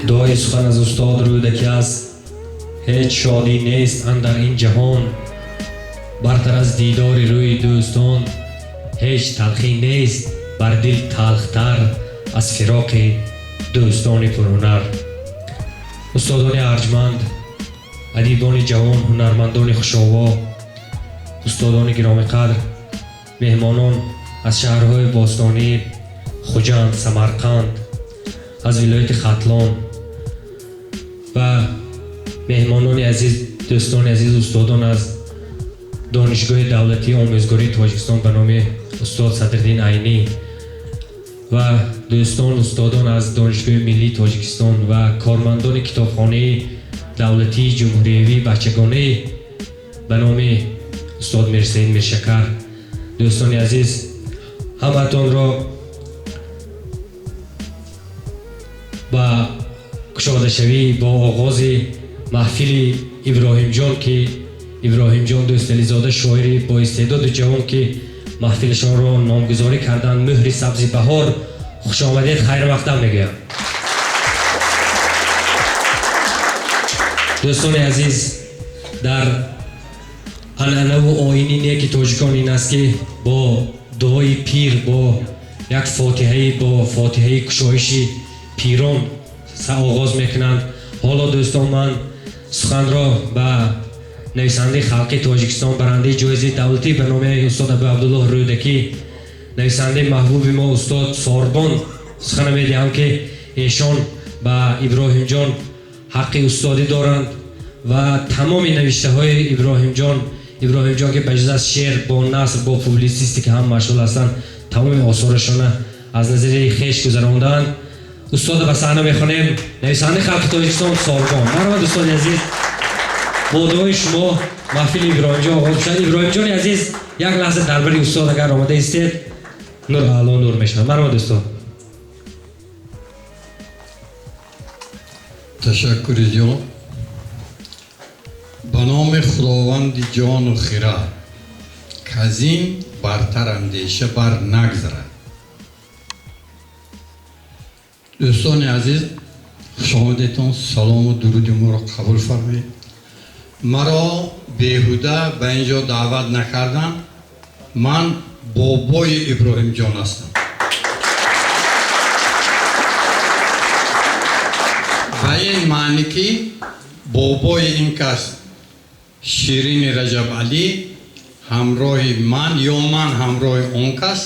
Дуои сухан аз устод Рӯдакӣ аст. Ҳеҷ шодӣ нест андар ин ҷаҳон, бартар аз дидори рӯи дӯстон. Ҳеҷ талхӣ нест бар дил талхтар аз фироқи дӯстони пурҳунар. Устодони арҷманд, адибони ҷавон, ҳунармандони хушово, устодони гиромиқадр, меҳмонон аз шаҳрҳои бостонӣ Хуҷанд, Самарқанд, аз вилояти Хатлон ва меҳмонони азиз, дӯстони азиз, устодон аз Донишгоҳи давлатии омӯзгории Тоҷикистон ба номи устод Садриддин Айнӣ ва дӯстон, устодон аз Донишгоҳи миллии Тоҷикистон ва кормандони китобхонаи давлатии ҷумҳуриявии бачагонаи ба номи устод Мирсаид Миршакар. Дӯстони азиз, ҳамаатонро ба кушодашавӣ бо оғози маҳфили Иброҳимҷон, ки Иброҳимҷон Дӯстализода, шоири бо истеъдоду ҷавон, ки маҳфилашонро номгузорӣ карданд Муҳри сабзи баҳор, хушомадед, хайрмақдам мегӯям. Дӯстони азиз, дар анъанаву оини неки тоҷикон ин аст, ки бо дуои пир, бо як фотиҳаи, бо фотиҳаи кушоиши пирон оғоз мекунанд. Ҳоло дӯстон, ман суханро ба нависандаи халқи Тоҷикистон, барандаи ҷоизаи давлатӣ ба номи устод Абу Абдуллоҳ Рӯдакӣ, нависандаи маҳбуби мо устод Сорбон сухан медиҳам, ки эшон ба Иброҳимҷон ҳаққи устодӣ доранд ва тамоми навиштаҳои Иброҳимҷон, Иброҳимҷон ки ба ҷуз аз шеър бо наср, бо публитсистика ҳам машғул ҳастанд, тамоми осорашонро аз назари хеш гузарондаанд. Устодро ба саҳна мехонем, нависандаи халқи Тоҷикистон Сорбон. Марҳамат дӯстони азиз, бо дуои шумо маҳфили Иброҳимҷон оғоз шуд. Иброҳимҷони азиз, як лаҳза дар бари устод агар омада истед, нур аъло нур мешавад. Марҳамат дӯстон. Ташаккури зиёд. Ба номи Худованди ҷону хирад, казин бартар андеша бар нагзарад. Дӯстони азиз, хушомадедтон, салому дуруди моро қабул фармоед. Маро беҳуда ба ин ҷо даъват накарданд. Ман бобои Иброҳимҷон ҳастам. Ба ин маъне ки бобои ин кас Ширини Раҷабалӣ ҳамроҳи ман ё ман ҳамроҳи он кас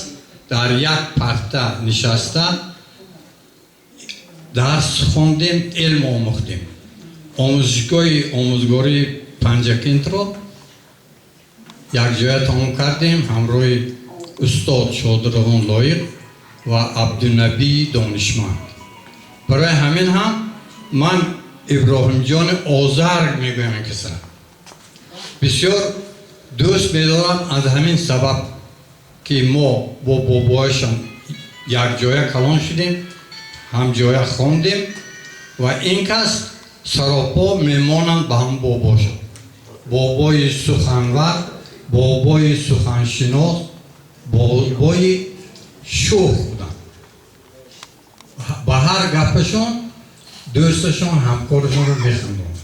дар як парта нишаста дарс хондем, илм омӯхтем. Омӯзишгоҳи омӯзгории Панҷакентро якҷоя тамом кардем ҳамроҳи устод Шодиравон Лоиқ ва Абдунабии донишманд. Барои ҳамин ҳам ман Иброҳимҷони Озарг мегӯям ин каса. Бисёр дӯст медорам аз ҳамин сабаб ки мо бо бобояшон якҷоя калон шудем, ҳамҷоя хондем ва ин кас саропо мемонанд ба ҳам бобошон. Бобои суханвар, бобои суханшинос, бобои шӯх буданд. Ба ҳар гапашон дӯсташон, ҳамкорашонро механдонанд.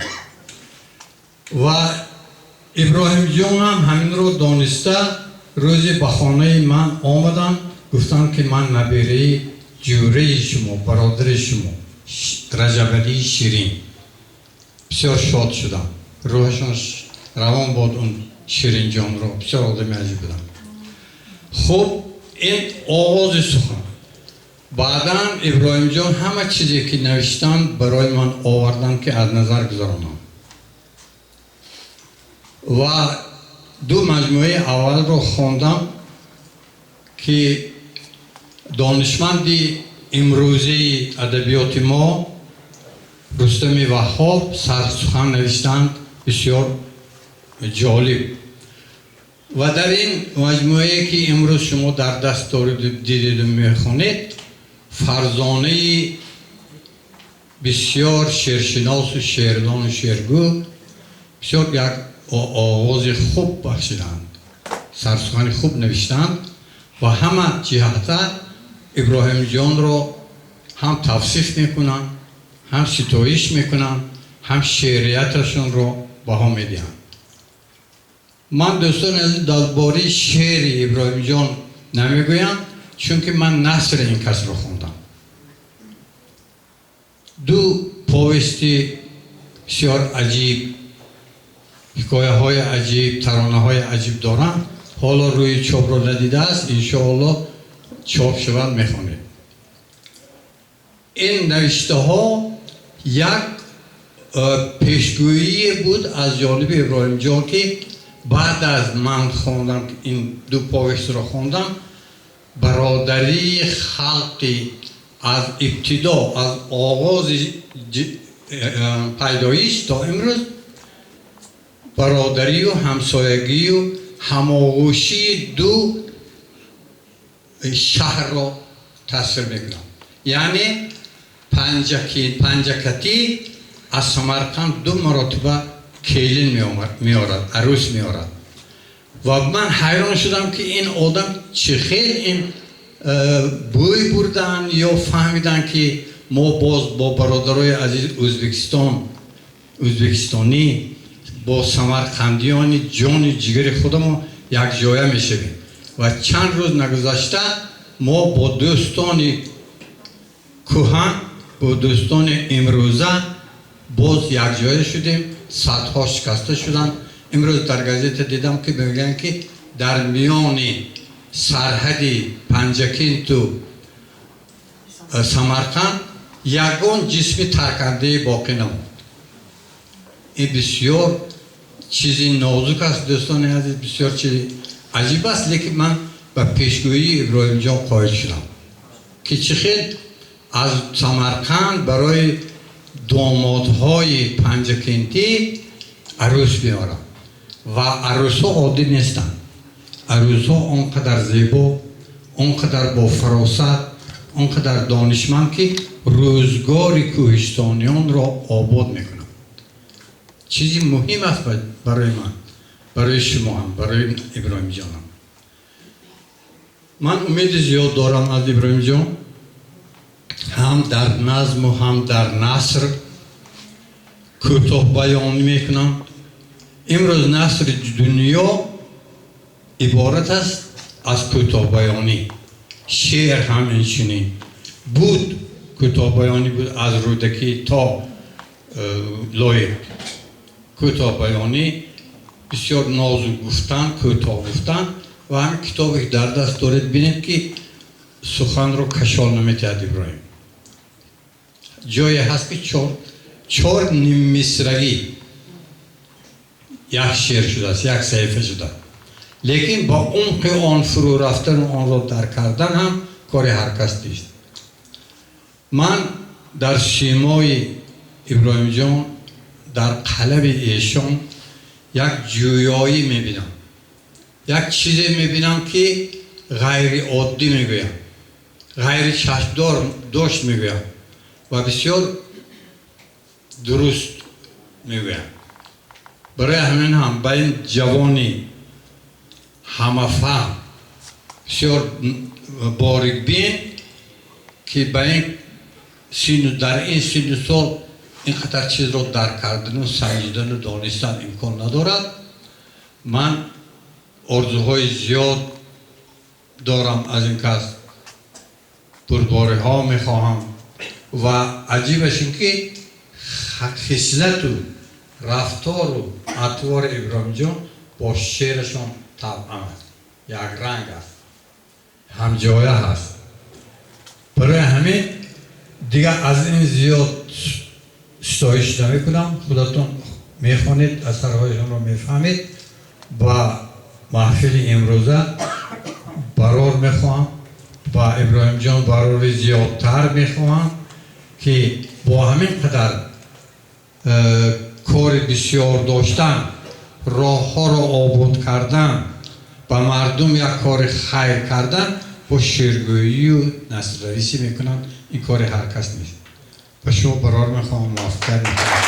Ва Иброҳимҷон ҳам ҳаминро дониста рӯзе ба хонаи ман омаданд, гуфтанд ки ман набераи ҷӯраи шумо, бародари шумо, Раҷабалии Ширин. Бисёр шод шудам. Рӯҳашон равон бод он Ширинҷонро. Бисёр одами аҷиб буданд. Хуб, Ин оғози сухан. Баъдан Иброҳимҷон ҳама чизе ки навиштанд, барои ман оварданд, ки аз назар гузаронам, ва ду маҷмӯаи аввалро хондам, ки донишманди имрӯзаи адабиёти мо Рустами Ваҳҳоб сарсухан навиштанд, бисёр ҷолиб. Ва дар ин маҷмӯае, ки имрӯз шумо дар даст доред, дидеду мехонед, фарзонаи бисёр шеършиносу шеърдону шеъргӯ бисёр як оғози хуб бахшиданд, сарсухани хуб навиштанд ва ҳама ҷиҳата Иброҳимҷонро ҳам тавсиф мекунанд, ҳам ситоиш мекунанд, ҳам шеърияташонро баҳо медиҳанд. Ман, дӯстони азиз, дар бораи шеъри Иброҳимҷон намегӯям, чунки ман насри ин касро хондам. Ду повести бисёр аҷиб, ҳикояҳои аҷиб, таронаҳои аҷиб доранд. Ҳоло рӯи чопро надидааст, иншоалло чоп шавад, мехонед. Ин навиштаҳо як пешгӯие буд аз ҷониби Иброҳимҷон, ки баъд аз ман хондам, ин ду повестро хондам, бародарии халқи аз ибтидо, аз оғози пайдоиш то имрӯз, бародарию ҳамсоягию ҳамоғӯшии ду шаҳрро тасвир мекунам. Яъне Панҷакатӣ аз Самарқанд ду маротиба келин меорад, арӯс меорад. Ва ман ҳайрон шудам, ки ин одам чӣ хел ин бӯй бурдан ё фаҳмидан, ки мо боз бо бародарои азиз Ӯзбекистон, ӯзбекистонӣ, бо самарқандиёни ҷони ҷигари худамон якҷоя мешавем. Ва чанд рӯз нагузашта мо бо дӯстони кӯҳан, бо дӯстони имрӯза боз якҷоя шудем. Садҳо шикаста шуданд. Имрӯз дар газета дидам, ки мегӯянд, ки дар миёни сарҳади Панҷакенту Самарқанд ягон ҷисми таркандае боқӣ намонд. Ин бисёр чизи нозук аст, дӯстони азиз, бисёр чизи аҷиб аст, лекин ман ба пешгӯии Иброҳимҷон қоил шудам, ки чӣ хел аз Самарқанд барои домодҳои панҷакентӣ арӯс меорад. Ва арӯсҳо оддӣ нестанд. Арӯсҳо он қадар зебо, он қадар бо фаросат, он қадар донишманд, ки рӯзгори кӯҳистониёнро обод мекунанд. Чизи муҳим аст барои ман, барои шумо ҳам, барои Иброҳимҷонам. Ман умеди зиёд дорам аз Иброҳимҷон, ҳам дар назму ҳам дар наср. Кӯтоҳ баён мекунам: имрӯз насри дунё иборат аст аз кӯтоҳбаёнӣ. Шеър ҳам инчунин буд, кӯтоҳбаёнӣ буд, аз Рӯдакӣ то Лоиқ. Кӯтоҳбаёнӣ, бисёр нозук гуфтан, кӯтоҳ гуфтан. Ва ҳамин китобе ки дар даст доред, бинед, ки суханро кашол наметиҳад Иброҳим. Ҷое ҳаст, ки чор ниммисравӣ як шеър шудааст, як саҳифа шуда, лекин ба умқи он фурӯ рафтану онро дарк кардан ҳам кори ҳар кас нест. Ман дар симои Иброҳимҷон, дар қалами эшон як ҷӯёӣ мебинам, як чизе мебинам, ки ғайриоддӣ мегӯям, ғайричашмдор дошт мегӯям ва бисёр дуруст мегӯям. Барои ҳамин ҳам ба ин ҷавони ҳамафаҳм, бисёр борикбин, ки ба ин сину, дар ин сину сол ин қадар чизро дарк кардану санҷидану донистан имкон надорад, ман орзуҳои зиёд дорам аз ин кас, бурдбориҳо мехоҳам. Ва аҷибаш ин ки хислату рафтору атвори Иброҳимҷон бо шеърашон тавъам аст, якранг аст, ҳамсиёқ аст. ҳамҷоя ҳаст. Барои ҳамин дигар аз ин зиёд ситоиш намекунам, худатон мехонед, асарҳояшонро мефаҳмед. Ба маҳфили имрӯза барор мехоҳам, ба Иброҳимҷон барори зиёдтар мехоҳам, ки бо ҳамин қадар кори бисёр доштан, роҳҳоро обод кардан, ба мардум як кори хайр кардан, бо шеъргӯию насрнависӣ мекунанд. Ин кори ҳар кас нест. Ба шумо барор мехоҳам, муваффақият мехоҳам.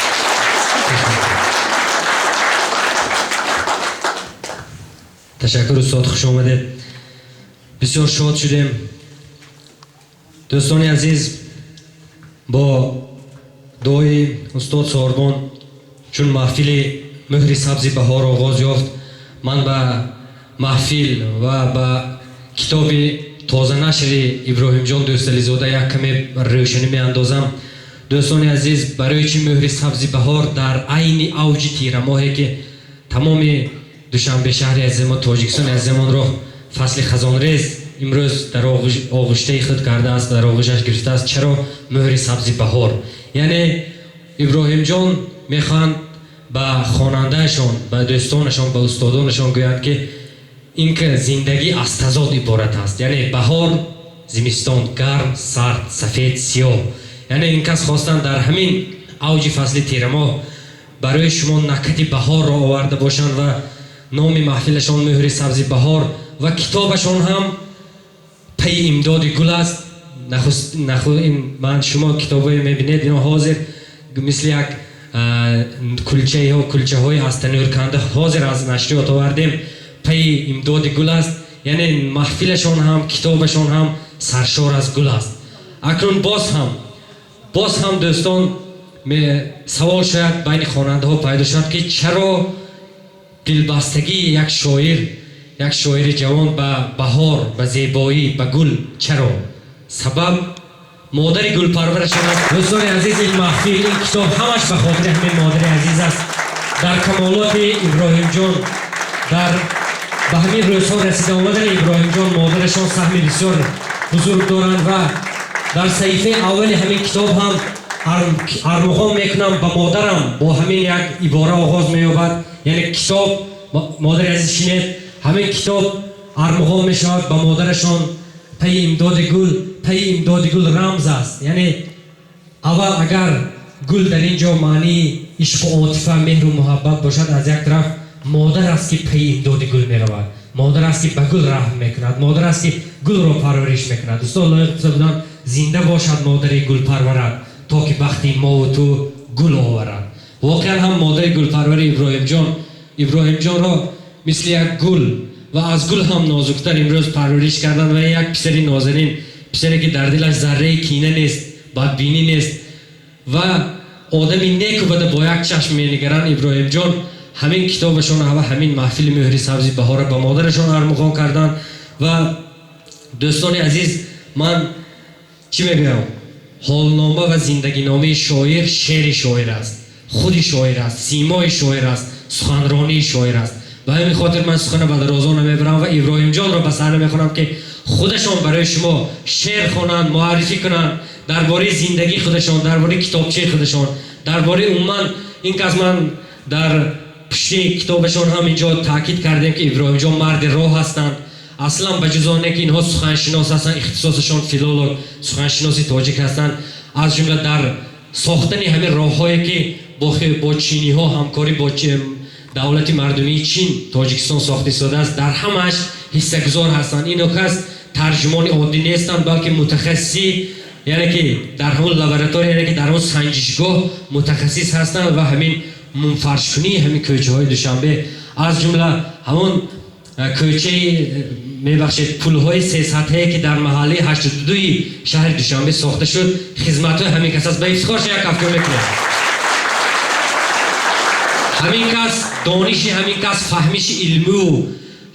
Ташаккур устод, хуш омадед. Бисёр шод шудем. Дӯстони азиз, бо дуои устод Сорбон чун маҳфили муҳри сабзи баҳор оғоз ёфт, ман ба маҳфил ва ба китоби тозанашри Иброҳимҷон Дӯстализода як каме рӯшанӣ меандозам. Дӯстони азиз, барои чӣ муҳри сабзи баҳор дар айни авҷи тирамоҳе ки тамоми Душанбе шаҳри азизамон, Тоҷикистони азизамонро фасли хазонрез имрӯз дар оғуштаи худ кардааст, дар оғӯшаш гирифтааст, чаро муҳри сабзи баҳор? Яъне Иброҳимҷон мехоҳанд ба хонандаашон, ба дӯстонашон, ба устодонашон гӯянд, ки ин ки зиндагӣ аз тазод иборат аст. Яъне баҳор, зимистон, гарм, сард, сафед, сиёҳ. Яъне ин кас хостанд дар ҳамин авҷи фасли тирамоҳ барои шумо накати баҳорро оварда бошанд ва номи маҳфилашон муҳри сабзи баҳор ва китобашон ҳам пайи имдоди гул аст. Ман шумо китобое мебинед, ино ҳозир мисли як кулчаҳо, кулчаҳои аз танӯрканда ҳозир аз нашриёт овардем, пайи имдоди гул аст. Яъне маҳфилашон ҳам, китобашон ҳам саршор аз гул аст. Акнун боз ҳам дӯстон, савол шояд байни хонандаҳо пайдо шавад, ки чаро дилбастагии як шоир, як шоири ҷавон ба баҳор, ба зебоӣ, ба гул чаро? Сабаб модари гулпарварашон аст. Дӯстони азиз, ин маҳфил, ин китоб ҳамаш ба хотири ҳамин модари азиз аст. Дар камолоти Иброҳимҷон, дар ба ҳамин рӯзҳо расида омадани Иброҳимҷон модарашон саҳми бисёр бузург доранд ва дар саҳифаи аввали ҳамин китоб ҳам армуғон мекунам ба модарам бо ҳамин як ибора оғоз меёбад. Яъне китоб, модари азиз шинед, ҳамин китоб армуғон мешавад ба модарашон. Пайи имдоди гул, пайи имдоди гул рамз аст. Яъне аввал агар гул дар ин ҷо маънии ишқу отифа, меҳру муҳаббат бошад, аз як тараф модар аст, ки пайи имдоди гул меравад, модар аст, ки ба гул раҳм мекунад, модар аст, ки гулро парвариш мекунад. Устод Лоиқ гуфта буданд: зинда бошад модари гулпарварад, то ки бахти мову ту гул оварад. Воқеан ҳам модари гулпарвари Иброҳимҷон, Иброҳимҷонро мисли як гул ва аз гул ҳам нозуктар имрӯз парвариш карданд ва як писари нозанин, писаре ки дар дилаш зарраи кина нест, бадбинӣ нест ва одами неку бада бо як чашм менигаранд. Иброҳимҷон ҳамин китобашон ва ҳамин маҳфили муҳри сабзи баҳора ба модарашон армуғон карданд. Ва дӯстони азиз, ман чӣ мегӯям? Ҳолнома ва зиндагиномаи шоир шеъри шоир аст, худи шоир аст, симои шоир аст, суханронии шоир аст. Ба ҳамин хотир ман сухана ба дарозо намебарам ва Иброҳимҷонро ба саҳна мехонам, ки худашон барои шумо шеър хонанд, муаррифӣ кунанд дар бораи зиндагии худашон, дар бораи китобчаи худашон, дар бораи умуман ин кас. Ман дар пушти китобашон ҳам инҷо таъкид кардем, ки Иброҳимҷон марди роҳ ҳастанд. Аслан ба ҷуз оне ки инҳо суханшинос ҳастанд, ихтисосашон филолог, суханшиноси тоҷик ҳастанд, аз ҷумла дар сохтани ҳамин роҳҳое ки бо чиниҳо ҳамкорӣ, бо давлати мардумии Чин Тоҷикистон сохта истодааст, дар ҳамааш ҳиссагузор ҳастанд. Ино кас тарҷумони оддӣ нестанд, балки мутахассиси, яъне ки дар ҳамон лаборатория, яъне ки дар ҳамон санҷишгоҳ мутахассис ҳастанд ва ҳамин мунфаршкунии ҳамин кӯчаҳои Душанбе, аз ҷумла ҳамон кӯчаи, мебахшед, пулҳои сесатҳае ки дар маҳаллаи 82-и шаҳри Душанбе сохта шуд, хизматҳои ҳамин кас аст. Ба ифтихорша як кафкӯ мекунем. Ҳамин кас, дониши ҳамин кас, фаҳмиши илмию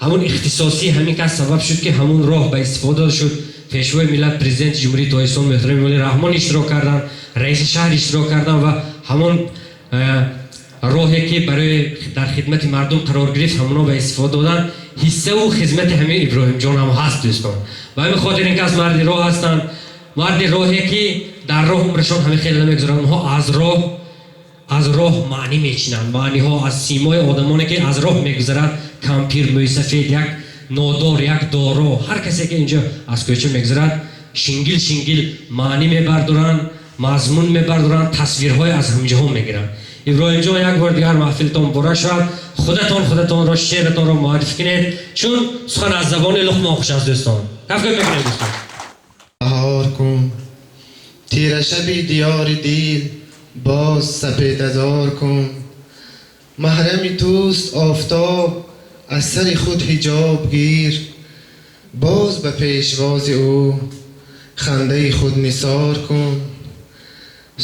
ҳамон ихтисосии ҳамин кас сабаб шуд, ки ҳамон роҳ ба истифода шуд. Пешвои миллат, Президенти Ҷумҳурии Тоҷикистон муҳтарам Эмомалӣ Раҳмон иштирок карданд, раиси шаҳр иштирок карданд ва ҳамон роҳе ки барои дар хидмати мардум қарор гирифт, ҳамоно ба истифода доданд. ҳиссаву хизмати ҳамин Иброҳимҷон ҳам ҳаст, дӯстон. Ба ҳамин хотир ин кас марди роҳ ҳастанд, марди роҳе ки дар роҳ умрашон ҳамин хел намегузаранд. Онҳо аз роҳ маънӣ мечинанд, маъниҳо аз симои одамоне ки аз роҳ мегузарад, кампир, мӯйсафед, як нодор, як доро, ҳар касе ки инҷо аз кӯча мегузарад, шингил шингил маънӣ мебардоранд, мазмун мебардоранд, тасвирҳое аз ҳамҷаҳон мегиранд. Иброҳимҷон, як бор дигар маҳфилтон муборак шавад. Худатон худатонро, шеъратонро муаррифӣ кунед, чун сухан аз забони Луқмон хуш аст. Дӯстон, кафкӯб мекунем, дӯстон. Баҳор кун, тирашаби диёри дил боз сапедазор кун. Маҳрами туст офтоб, аз сари худ ҳиҷоб гир, боз ба пешвози ӯ хандаи худ нисор кун.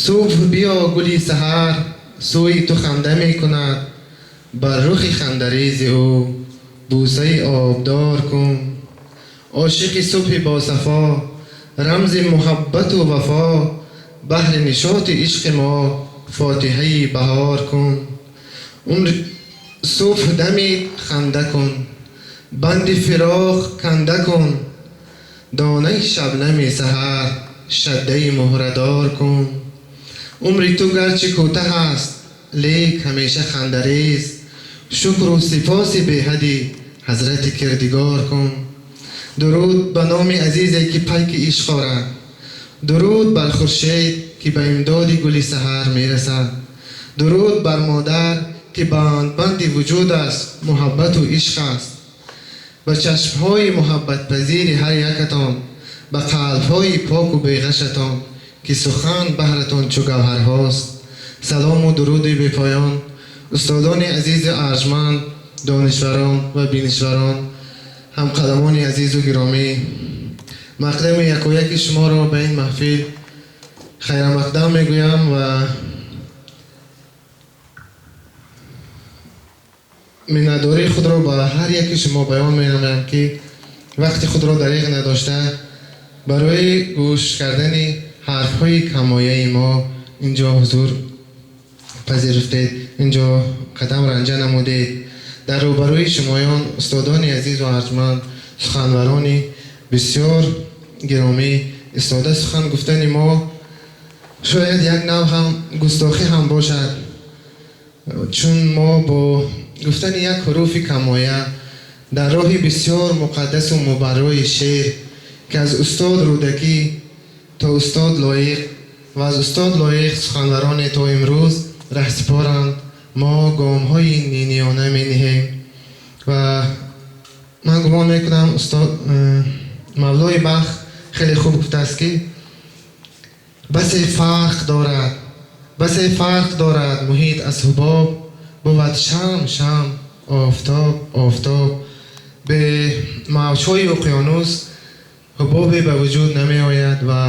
Субҳ биё, гули саҳар сӯи ту ханда мекунад, бар рухи хандарези ӯ бӯсаи обдор кун. Ошиқи субҳи босафо, рамзи муҳаббату вафо, баҳри нишоти ишқи мо фотиҳаи баҳор кун. Умр субҳ дамид, ханда кун, банди фироқ канда кун, донаи шабнами саҳар шаддаи муҳрадор кун. Умри ту гарчи кӯтаҳ аст, лек ҳамеша хандарез, шукру сипоси беҳади ҳазрати кирдигор кун. Дуруд ба номи азизе ки пайки ишқ орад, дуруд бар хуршед ки ба имдоди гули саҳар мерасад, дуруд бар модар ки бандбанди вуҷуд аст, муҳаббату ишқ аст. Ба чашмҳои муҳаббатпазири ҳар якатон, ба қалбҳои поку беғашатон ки сухан баҳратон чу гавҳарҳост, салому дуруди бепоён. Устодони азизу арҷманд, донишварон ва бинишварон, ҳамқаламони азизу гиромӣ, мақдами якояки шуморо ба ин маҳфил хайрамақдам мегӯям ва миннатдории худро ба ҳар яки шумо баён менамоям ки вақти худро дариғ надошта барои гӯш кардани ҳарфҳои каммояи мо инҷо ҳузур пазируфтед, инҷо қадам ранҷа намудед. Дар рӯбарӯи шумоён, устодони азизу арҷманд, суханварони бисёр гиромӣ истода сухан гуфтани мо шояд як нав ҳам густохӣ ҳам бошад, чун мо бо гуфтани як ҳуруфи каммоя дар роҳи бисёр муқаддасу мубаррои шеър ки аз устод Рӯдакӣ то устод Лоиқ ва аз устод Лоиқ суханвароне то имрӯз раҳсипоранд, мо гомҳои ниниёна мениҳем. Ва ман гумон мекунам, устод Мавлои Балх хеле хуб гуфтааст ки басе фарқ дорад, басе фарқ дорад муҳит аз ҳубоб, бувад шам шам, офтоб офтоб. Бе мавҷҳои уқёнус ҳубобе ба вуҷуд намеояд ва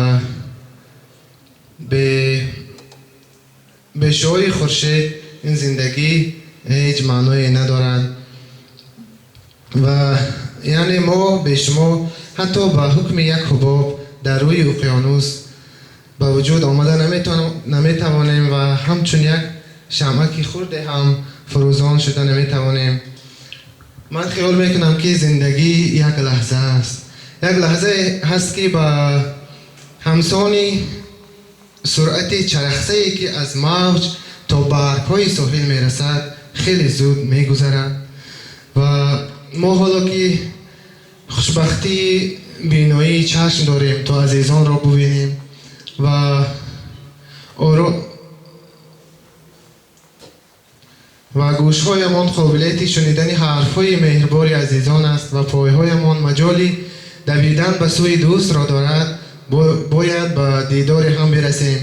бе шуои хуршед ин зиндагӣ ҳеҷ маъное надорад. Ва яъне мо бе шумо ҳатто ба ҳукми як ҳубоб дар рӯи уқёнус ба вуҷуд омада наметавонем ва ҳамчун як шамъаки хурде ҳам фурӯзон шуда наметавонем. Ман хиёл мекунам ки зиндагӣ як лаҳза аст, як лаҳзае ҳаст ки ба ҳамсони суръати чархсае ки аз мавҷ то баргҳои соҳил мерасад, хеле зуд мегузарад. Ва мо ҳоло ки хушбахтии биноии чашм дорем то азизонро бубинем ва гӯшҳоямон қобилияти шунидани ҳарфҳои меҳрбори азизон аст ва пойҳоямон маҷоли давидан ба сӯи дӯстро дорад, бояд ба дидори ҳам бирасем.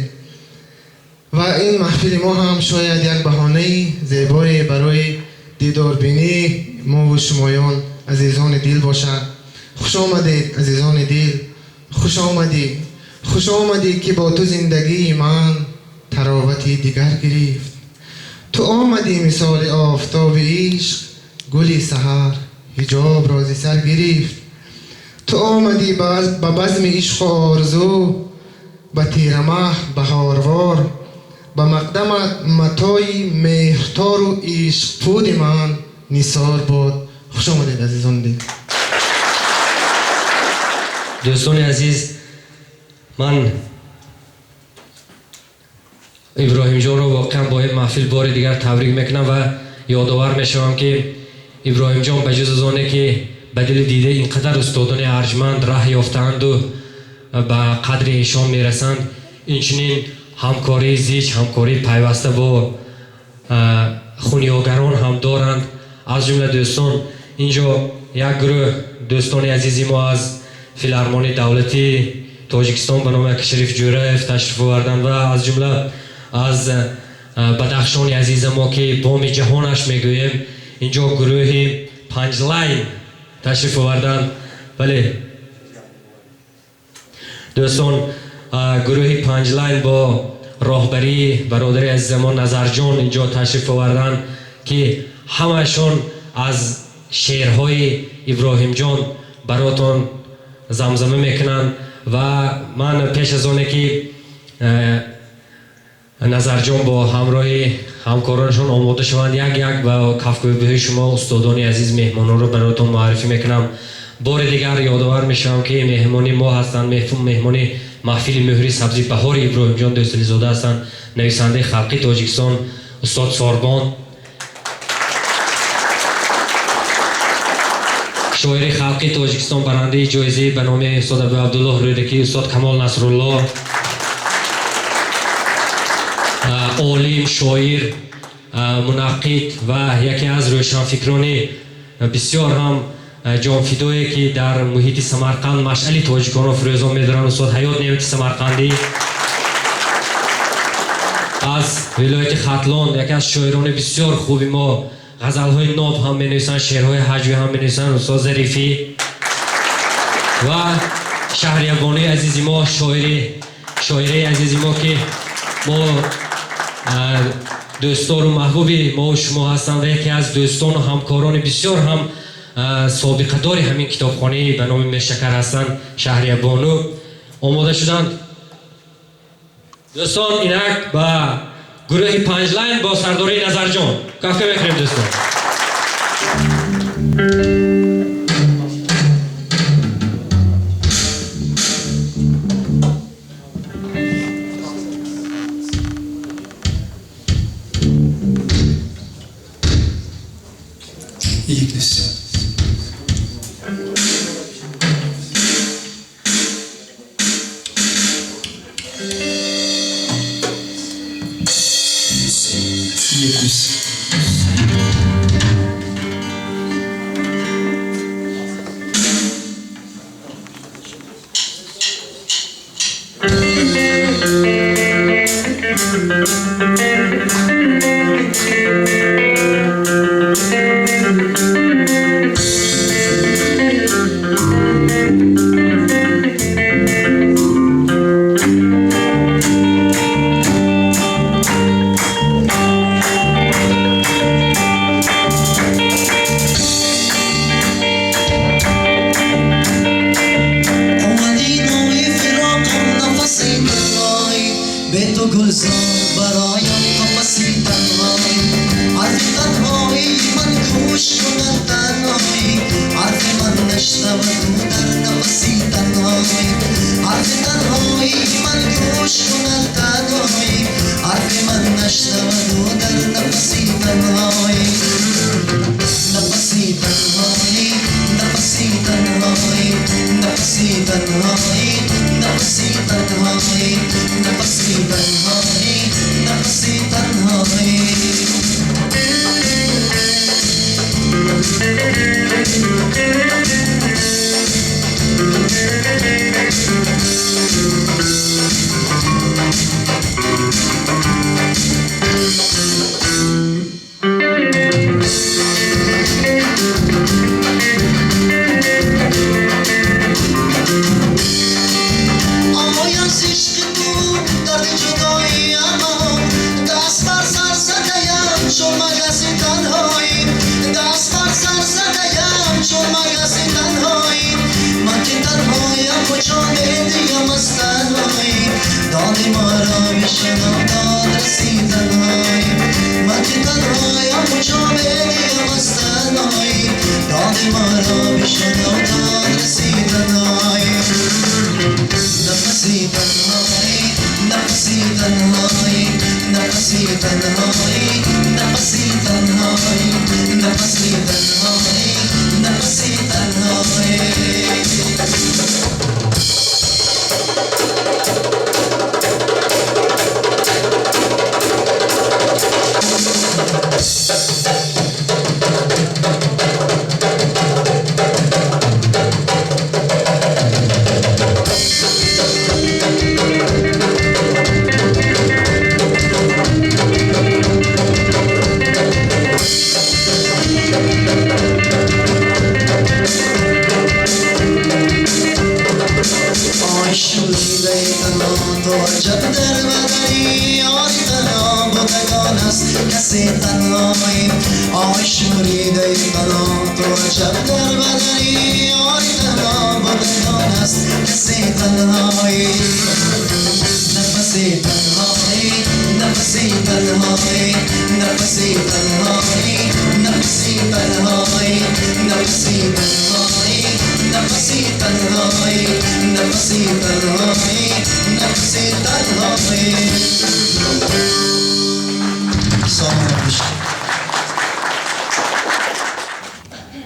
Ва ин маҳфили мо ҳам шояд як баҳонаи зебое барои дидорбинии мову шумоён, азизони дил, бошад. Хуш омадед, азизони дил, хуш омадӣ, хуш омадӣ ки бо ту зиндагии ман таровати дигар гирифт. Ту омадӣ мисоли офтоби ишқ, гули саҳар ҳиҷобро зи сар гирифт. Ту омадӣ ба базми ишқу орзу, ба тирамаҳ баҳорвор, ба мақдамат матои меҳртору ишқпуди ман нисор буд. Хуш омадед, азизон дил. Дӯстони азиз, ман Иброҳимҷонро воқеан бо ин маҳфил бори дигар табрик мекунам ва ёдовар мешавам, ки Иброҳимҷон ба ҷуз аз оне ки ба дили дида ин қадар устодони арҷманд раҳ ёфтаанду ба қадри эшон мерасанд, инчунин ҳамкории зич, ҳамкории пайваста бо хунёгарон ҳам доранд. Аз ҷумла, дӯстон, инҷо як гурӯҳ дӯстони азизи мо аз Филармонии давлатии Тоҷикистон ба номи Акашариф Ҷӯраев ташриф оварданд ва аз ҷумла аз Бадахшони азиза мо, ки боми ҷаҳонаш мегӯем, инҷо гурӯҳи Панҷлайн ташриф оварданд. Бале, дӯстон, гурӯҳи Панҷлайн бо роҳбарии бародари азизамон Назарҷон инҷо ташриф оварданд, ки ҳамашон аз шеърҳои Иброҳимҷон баротон замзама мекунанд. Ва ман пеш аз оне ки Назарҷон бо ҳамроҳи ҳамкоронашон омода шаванд, як як ба кафкӯбиҳои шумо, устодони азиз, меҳмононро баротон муаррифӣ мекунам. Бори дигар ёдовар мешавам, ки меҳмони мо ҳастанд, меҳмони маҳфили муҳри сабзи баҳори Иброҳимҷон Дӯстализода ҳастанд нависандаи халқи Тоҷикистон устод Сорбон, шоири халқи Тоҷикистон, барандаи ҷоизаи ба номи устод Абуабдуллоҳ Рӯдакӣ устод Камол Насрулло, олим, шоир, мунаққид ва яке аз рӯшанфикрони бисёр ҳам ҷонфидое, ки дар муҳити Самарқанд машъали тоҷиконро фирӯзон медоранд, устод Ҳаёт Неъмати Самарқандӣ, аз вилояти Хатлон яке аз шоирони бисёр хуби мо, ғазалҳои ноб ҳам менависанд, шеърҳои ҳаҷвӣ ҳам менависанд, устод Зарифӣ, ва шаҳриябони азизи мо, шоираи азизи мо, ки мо дӯстдору маҳбуби мову шумо ҳастанд ва яке аз дӯстону ҳамкорони бисёр ҳам собиқадори ҳамин китобхонаи ба номи Миршакар ҳастанд, Шаҳриябону омода шуданд. Дӯстон, инак ба гурӯҳи Панҷлайн бо сардории Назарҷон кафка мекунем, дӯстон. моро бишнав то расӣ танҳоӣ. Нафаси танҳоӣ, нафаси танҳоӣ, нафаси танҳоӣ, нафаси танҳоӣ, нафаси танҳоӣ, нафаси танҳоӣ.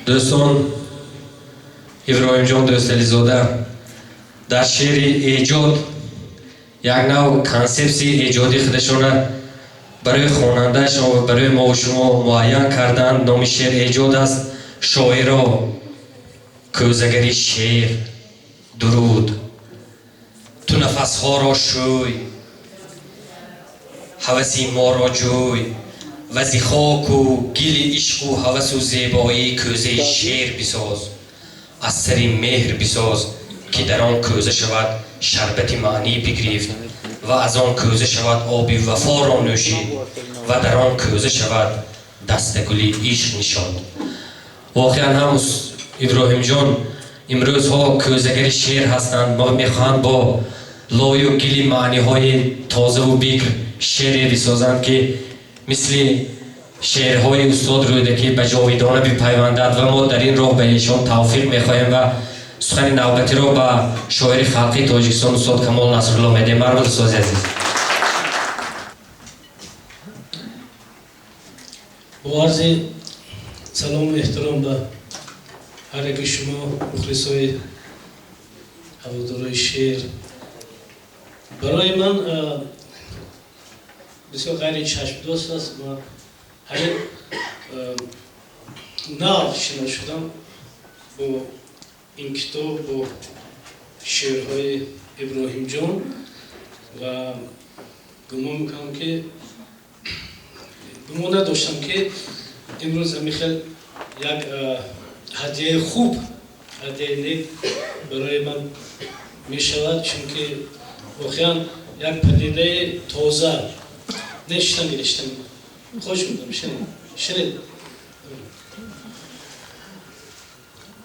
Дӯстон, Иброҳимҷон Дӯстализода дар шеъри эҷод як нав консепсияи эҷодии худашона барои хонандаашон ва барои мову шумо муайян карданд. Номи шеър эҷод аст. Шоиро кӯзагари шеър дуруд, ту нафасҳоро шӯй, ҳаваси моро ҷӯй, ва зи хоку гили ишқу ҳавасу зебоии кӯзаи шеър бисоз, аз сари меҳр бисоз, ки дар он кӯза шавад шарбати маънӣ бигирифт ва аз он кӯза шавад оби вафоро нӯшид ва дар он кӯза шавад дастагули ишқ нишонд. Воқеан ҳам Иброҳимҷон имрӯзҳо кӯзагари шеър ҳастанд. Мо мехоҳанд бо лою гили маъниҳои тозаву бикр шеъре бисозанд, ки мисли шеърҳои устод Рӯдакӣ ба ҷовидона бипайвандад ва мо дар ин роҳ ба эшон тавфиқ мехоҳем ва сухани навбатиро ба шоири халқии Тоҷикистон устод Камол Насрулло медиҳем. Марҳамат, устоди азиз. Бо арзи салому эҳтиром ба ҳар яки шумо, мухлисои ҳаводорои шеър, барои ман бисёр ғайричашмдост аст. Ман ҳамин нав шинос шудам бо ин китоб, бо шеърҳои Иброҳимҷон ва гумон мекунам ки гумон надоштам, ки имрӯз ҳамин хел як ҳадияи хуб, ҳадияи нек барои ман мешавад, чунки воқеан як падидаи тоза. Не, шитам гиред, шитам. Хоҳиш мекунам, шинед, шинед.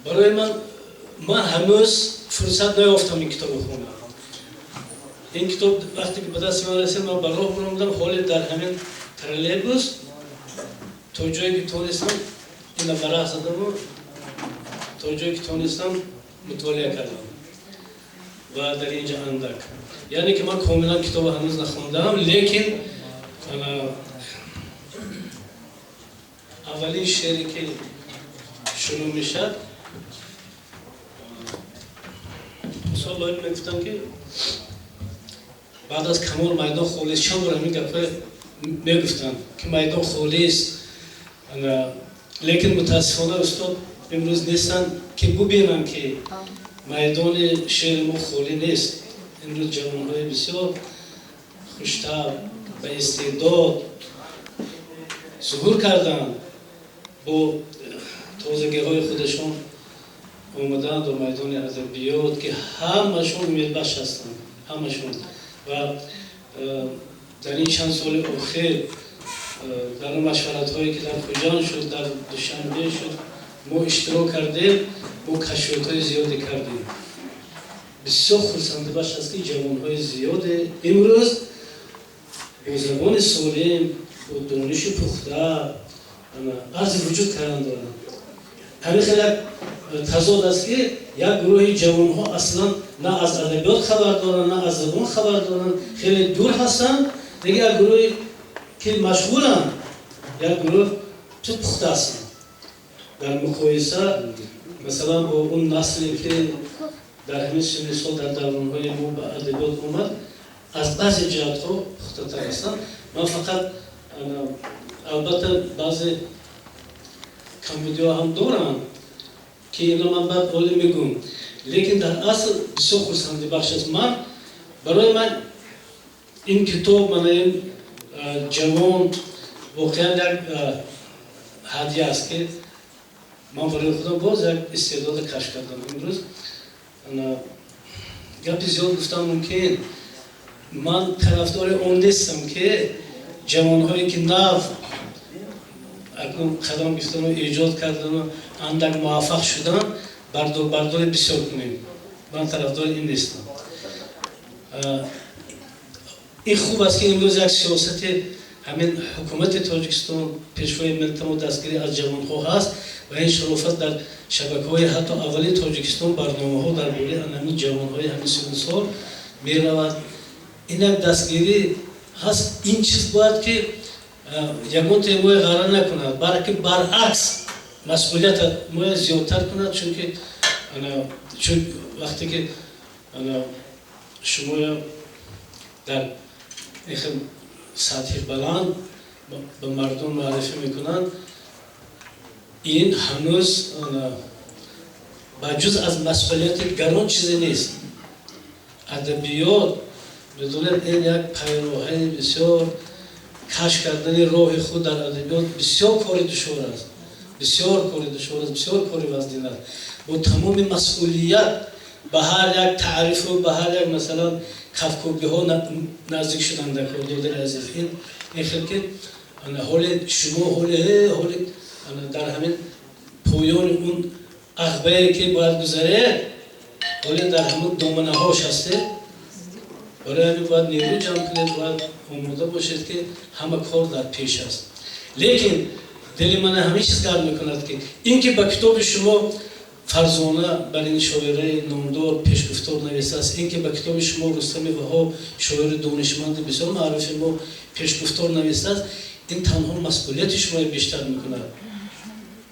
Барои ман, ман ҳанӯз фурсат наёфтам ин китобро хонам. Ин китоб вақте ки ба дасти ман расид, ман ба роҳ баромадам, ҳоле дар ҳамин троллейбус то ҷое ки тонистам ина варақ задаму то ҷое ки тонистам мутолиа кардам ва дар инҷа андак. Яъне ки ман комилан китобро ҳанӯз нахондаам, лекин аввалин шеъре ки шурӯъ мешавад, устод Лоиқ мегуфтанд, ки баъд аз Камол майдон холист. Чанд бор ҳамин гапҳо мегуфтанд, ки майдон холист, лекин мутаассифона устод имрӯз нестанд, ки бубинанд, ки майдони шеъри мо холӣ нест. Имрӯз ҷавонҳои бисёр хуштаб ба истеъдод зуҳур карданд, бо тозагиҳои худашон омаданд ба майдони адабиёт, ки ҳамашон умедбахш ҳастанд, ҳамашон. Ва дар ин чанд соли охир, дар он машваратҳое ки дар Хуҷанд шуд, дар Душанбе шуд, мо иштирок кардем, мо кашфиётҳои зиёде кардем. Бисёр хурсандибахш аст, ки ҷавонҳои зиёде имрӯз бо забони солим, бо дониши пухта арзи вуҷуд кардан доранд. Ҳамин хел як тазод аст, ки як гурӯҳи ҷавонҳо аслан на аз адабиёт хабар доранд, на аз забон хабар доранд, хеле дур ҳастанд. Дига як гурӯҳе ки машғуланд, як гурӯҳ бисёр пухта ҳастанд дар муқоиса, масалан, бо он насле, ки дар ҳамин синни сол дар давронҳои мо ба адабиёт омад, аз баъзе ҷиҳатҳо пухтатар ҳастанд. Ман фақат, албатта, баъзе камбудиҳо ҳам доранд, ки ино ман баъд олӣ мегӯм, лекин дар асл бисёр хурсандибахш аст. Ман, барои ман ин китоб, мана ин ҷавон, воқеан як ҳадя аст, ки ман барои худам боз як истеъдода кашф кардам. Имрӯз гапи зиёд гуфтам мумкин. Ман тарафдори он нестам, ки ҷавонҳое, ки нав акнун қадам гирифтану эҷод кардану андак муваффақ шудан, бардор бардори бисёр кунем. Ман тарафдори ин нестам. Ин хуб аст, ки имрӯз як сиёсати ҳамин ҳукумати Тоҷикистон, пешвои миллатамо, дастгирӣ аз ҷавонҳо ҳаст ва ин шарофат дар шабакаҳои ҳатто аввали Тоҷикистон барномаҳо дар бораи ҳамин ҷавонҳои ҳамин синну сол меравад. Ин як дастгирӣ ҳаст. Ин чиз бояд ки ягон темои ғара накунад, балки баръакс масъулията моя зиёдтар кунад, чунки чун вақте ки шумоя дар ин хел сатҳи баланд ба мардум муаррифӣ мекунанд, ин ҳанӯз ба ҷуз аз масъулияти гарон чизе нест. Адабиёт, медонед, ин як пайроҳаи бисёр, кашф кардани роҳи худ дар адабиёт бисёр кори душвор аст, бисёр кори душвор аст, бисёр кори вазнин аст. Бо тамоми масъулият ба ҳар як таърифу ба ҳар як, масалан, кафкӯбиҳо наздик шудан дар кор. Додари азиз, ин хел ки ҳоли шумо ҳоли дар ҳамин поёни он ағбае, ки бояд гузаред, ҳоле дар ҳамон доманаҳош ҳастед. Барои ҳамин бояд нерӯ ҷамъ кунед, бояд омода бошед, ки ҳама кор дар пеш аст. Лекин дили мана ҳамин чиз гарм мекунад, ки ин ки ба китоби шумо Фарзона бар ин шоираи номдор пешгуфтор нависааст, ин ки ба китоби шумо Рустами Ваҳоб, шоири донишманди бисёр маъруфи мо, пешгуфтор нависааст, ин танҳо масъулияти шуморо бештар мекунад.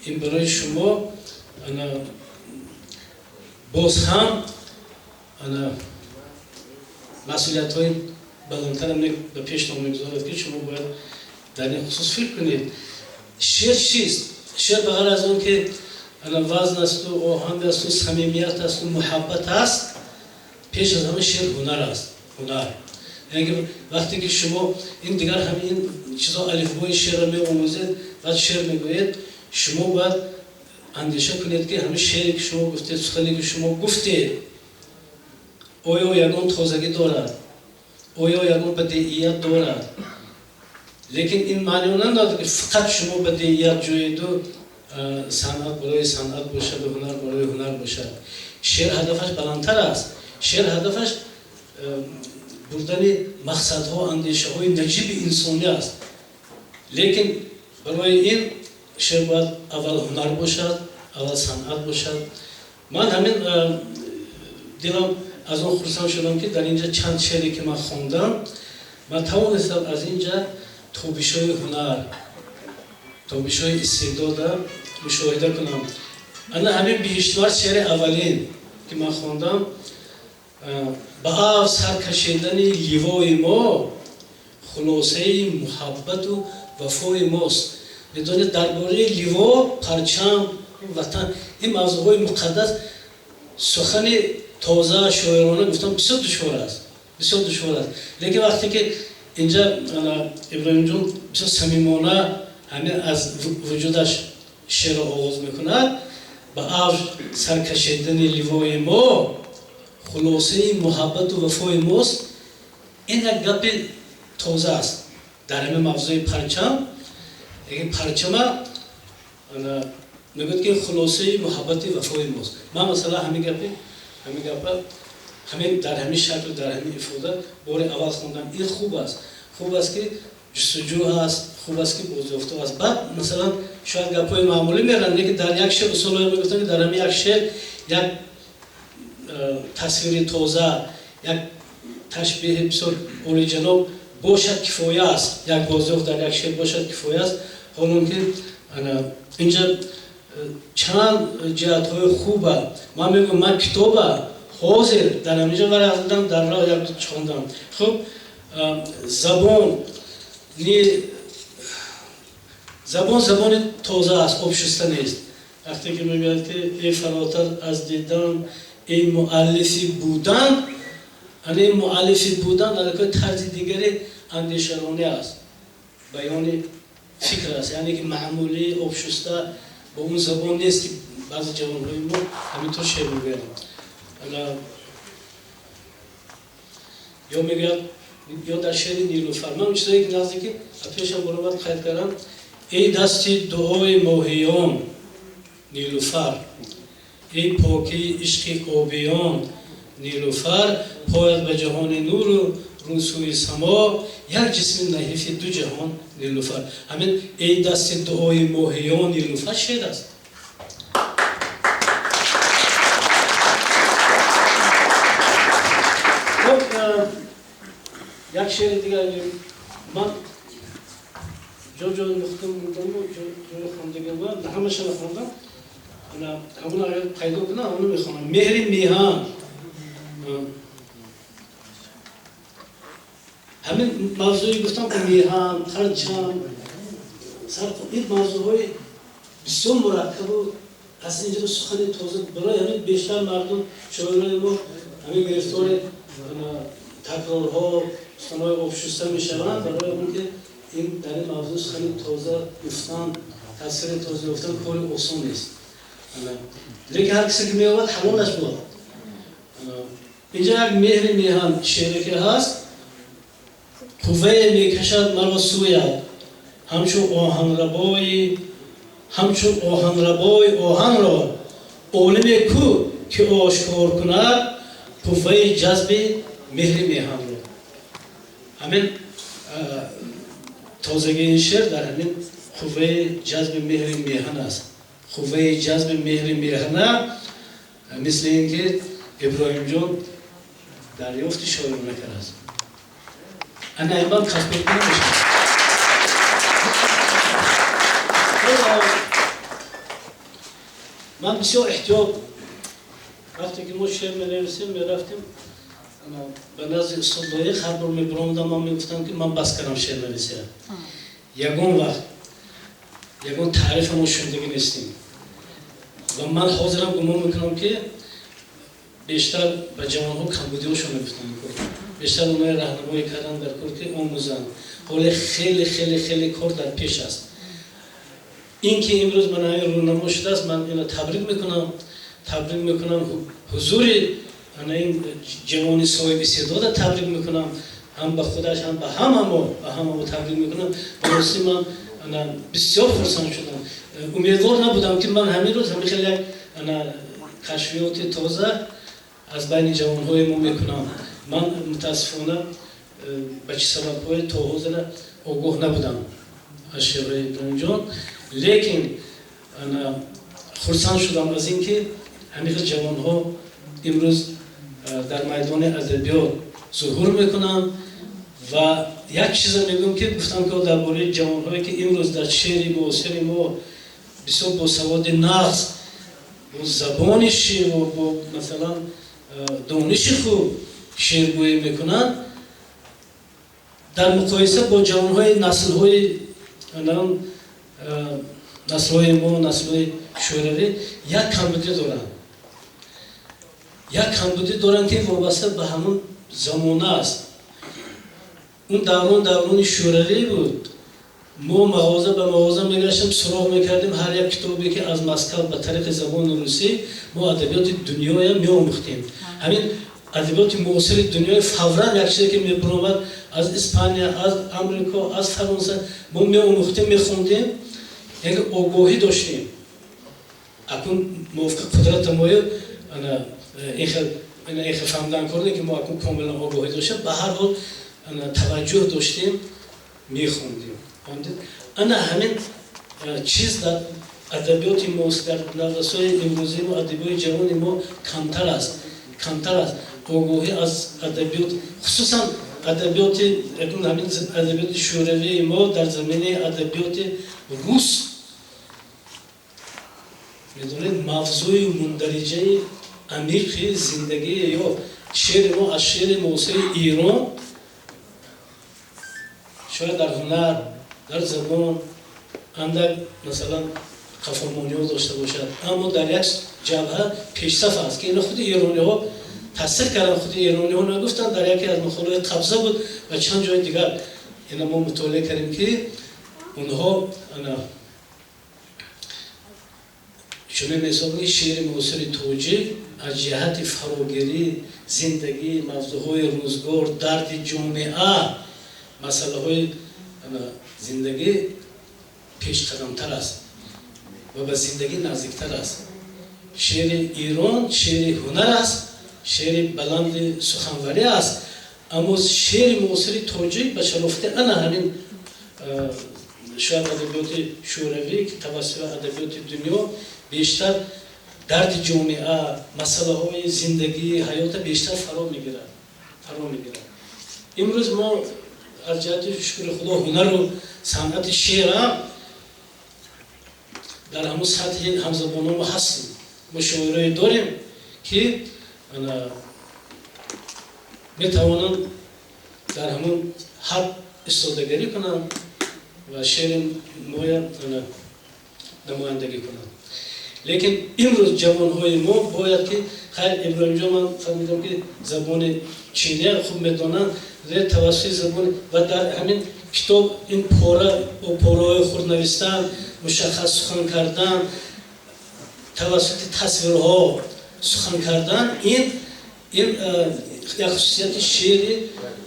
Ин барои шумо ана боз ҳам ана масъулиятҳои баландтарам ба пештон мегузорад, ки шумо бояд дар ин хусус фикр кунед. Шеър чист? Шеър ба ғайр аз он ки ана вазн асту оҳанг асту самимият асту муҳаббат аст, пеш аз ҳама шеър ҳунар аст, ҳунар. Яъне ки вақте ки шумо ин дигар ҳамин чизо, алифбои шеърро меомӯзед, баъд шеър мегӯед, шумо бояд андеша кунед, ки ҳамин шеъре, ки шумо гуфтед, сухане, ки шумо гуфтед, оё ягон тозагӣ дорад, оё ягон бадеият дорад. Лекин ин маънио надорад, ки фақат шумо бадеият ҷӯеду санъат барои санъат бошаду ҳунар барои ҳунар бошад. Шеър ҳадафаш баландтар аст. Шеър ҳадафаш бурдани мақсадҳо, андешаҳои наҷиби инсонӣ аст. Лекин барои ин шеър бояд аввал ҳунар бошад, аввал санъат бошад. Ман ҳамин дилам аз он хурсанд шудам, ки дар инҷа чанд шеъре, ки ман хондам, ман тавонистам аз инҷа тобишҳои ҳунар, тобишҳои истеъдода мушоҳида кунам. Ана ҳамин «Биҳиштвар», шеъри аввалин, ки ман хондам: «Ба ав сар кашидани ливои мо хулосаи муҳаббату вафои мост». Медонед, дар бораи ливо, парчам, ватан, ин мавзӯъҳои муқаддас сухани тоза, шоирона гуфтан бисёр душвор аст, бисёр душвор аст. Лекин вақте ки инҷа Иброҳимҷон бисёр самимона ҳамин аз вуҷудаш шеърро оғоз мекунад: «Ба авҷ саркашидани ливои мо хулосаи муҳаббату вафои мост», ин як гапи тоза аст дар ҳамин мавзӯи парчам. Парчама мегӯяд, ки хулосаи муҳаббати вафои мост. Ман, масалан, ҳамин гапа ҳамин дар ҳамин шакл, дар ҳамин ифода бори аввал хондам. Ин хуб аст, хуб аст, ки ҷустуҷӯ ҳаст, хуб аст, ки бозёфто аст. Баъд, масалан шояд гапҳои маъмулӣ меранд, лекин дар як шеър устод Лоиқ мегуфтанд, ки дар ҳамин як шеър як тасвири тоза, як ташбеҳи бисёр олиҷаноб бошад, кифоя аст. Як бозёфт дар як шеър бошад, кифоя аст. Ҳолон ки инҷа чанд ҷиҳатҳои хуба. Ман мегӯям, ман китоба ҳозир дар ҳаминҷа варақ задам, дар роҳ як хондам. Хуб, забон забони тоза аст, обшуста нест. Вақте ки мегӯяд, ки эй фаротар аз дидан, эй муаллифи будан, ана ин муаллифи будан аллакай тарзи дигари андешаронӣ аст, баёни фикр аст, яъне ки маъмулӣ обшуста бо он забон нест, ки баъзе ҷавонҳои мо ҳаминтур шеър мегӯянд. Ё мегӯяд, ё дар шеъри Нилуфар, ман чизое ки наздики пешам баромад қайд кардам: эй дасти дуои моҳиён Нилуфар, эй покии ишқи обиён Нилуфар, пояд ба ҷаҳони нуру рӯсӯи само, як ҷисми наҳифи ду ҷаҳон Нилуфар. Ҳамин эй дасти дуои моҳиён Нилуфар шеър аст. Як шеъри дигар ман ҷо-ҷо нуқта мондаму ҷои хондагӣ ҳамаша нахондам, ҳамон агар пайдо кунам, ҳамоно мехонам. Меҳри меҳан. Ҳамин мавзӯи гуфтам, ки меҳан, парчам, ин мавзӯъҳои бисёр мураккабу аз инҷо сухани тоза. Барои ҳамин бештар мардум, шоирони мо ҳамин гирифтори такрорҳо, суханҳои обшуста мешаванд, барои он ки ин дар ин мавзӯъ сухани тоза гуфтан, тасвири тоза ёфтан кори осон нест. Лекин ҳар касе ки меёбад, ҳалолаш буд. Инҷа як меҳри меҳан шеъре ки ҳаст: қуввае мекашад маро сӯяд, ҳамчун оҳанрабои оҳанро, олиме кӯ ки ошкор кунад қувваи ҷазби меҳри меҳанро. Ҳамин тозагии ин шеър дар ҳамин қувваи ҷазби меҳри меҳан аст. Қувваи ҷазби меҳри меҳана, мисли ин ки Иброҳимҷон дарёфти шоирона кардааст. Ана ин касб намешавад. Ман бисёр эҳтиёт, вақте ки мо шеър менависем, мерафтем ба назди устод Лоиқ, ҳар бор мебаромадам, ман мегуфтам, ки ман бас кардам шеър нависия. Ягон вақт ягон таърифа мо шунидагӣ нестем. Ва ман ҳозирам гумон мекунам, ки бештар ба ҷавонҳо камбудиҳошон мегуфтанд, бештар онҳои раҳнамоӣ кардан дар кор, ки омӯзанд. Ҳоле хеле хеле хеле кор дар пеш аст. Ин ки имрӯз ман ҳамин рӯнамо шудааст, ман инро табрик мекунам, табрик мекунам ҳузури ана ин ҷавони соҳиби истеъдода, табрик мекунам ҳам ба худаш, ҳам ба ҳамамо, ба ҳамамо табрик мекунам. Ба ростӣ ман ана бисёр хурсанд шудам. Умедвор набудам, ки ман ҳамин рӯз ҳамин хеле як ана кашфиёти тоза аз байни ҷавонҳои мо мекунам. Ман мутаассифона ба чӣ сабабҳое то ҳозира огоҳ набудам аз шеърҳои Иброҳимҷон, лекин ана хурсанд шудам аз ин ки ҳамин хел ҷавонҳо имрӯз дар майдони адабиёт зуҳур мекунанд. Ва як чиза мегӯям, ки гуфтам, ки дар бораи ҷавонҳое, ки имрӯз дар шеъри муосири мо бисёр бо саводи нағз, бо забони шеъру бо масалан дониши хуб шеъргӯӣ мекунанд, дар муқоиса бо ҷавонҳои наслҳои мо, наслҳои шӯравӣ, як камбудӣ доранд, як камбудӣ доранд, ки вобаста ба ҳамон замона аст. Он даврон даврони шӯравӣ буд. Мо мағоза ба мағоза мегаштем, суроғ мекардем ҳар як китобе, ки аз Москав ба тариқи забони русӣ. Мо адабиёти дунёя меомӯхтем, ҳамин адабиёти муосири дунёи фавран як чизе ки мебаромад аз Испания, аз Амрико, аз Фаронса, мо меомӯхтем, мехондем, яъне огоҳӣ доштем. Акун мувофиқи қудрата моё ана инхел фаҳмидан кор не, ки мо акун комилан огоҳӣ доштем. Ба ҳар ҳол ана таваҷҷӯҳ доштем, мехондем. Ана ҳамин Чиз дар адабиёти мо, дар наврасои имрӯзии мо, адабиёти ҷавони мо камтар аст, камтар аст огоҳӣ аз адабиёт, хусусан адабиёти ҳамин адабиёти шӯравии мо дар заминаи адабиёти рус. Медонед, мавзӯи мундариҷаи амиқи зиндагӣ ё шеъри мо аз шеъри муосири Эрон шояд дар ҳунар, дар забон андак, масалан, қафомониҳо дошта бошад, аммо дар як ҷабҳа пешсаф аст, ки ина худи эрониҳо тасдиқ карданд. Худи эрониҳо нагуфтанд, дар яке аз мақолаҳои қабза буд ва чанд ҷои дигар ина мо мутолиа кардем, ки онҳо ана чунин меҳисобанд, ки шеъри муосири тоҷик аз ҷиҳати фарогирӣ, зиндагӣ, мавзӯъҳои рӯзгор, дарди ҷомеа, масъалаҳои зиндагӣ пешқадамтар аст ва ба зиндагӣ наздиктар аст. Шеъри Эрон шеъри ҳунар аст, шеъри баланди суханварӣ аст, аммо шеъри муосири тоҷик ба шарофати ана ҳамин шояд адабиёти шӯравӣ, ки тавассути адабиёти дунё бештар дарди ҷомеа, масъалаҳои зиндагӣ, ҳаёта бештар фаро мегирад, фаро мегирад. Имрӯз мо аз ҷиҳати, шукри Худо, ҳунару санъати шеърам дар ҳамун сатҳи ҳамзабонон мо ҳастем. Мо шоирое дорем, ки метавонанд дар ҳамун ҳад истодагарӣ кунанд ва шеъри моя намояндагӣ кунанд. Лекин имрӯз ҷавонҳои мо бояд ки, хайр, Иброҳимҷон, ман фаҳмидам, ки забони чиния хуб медонанд, тавассути забони ва дар ҳамин китоб ин пора пораҳои хурд навистан, мушаххас сухан кардан, тавассути тасвирҳо сухан кардан, ин як хусусияти шеъри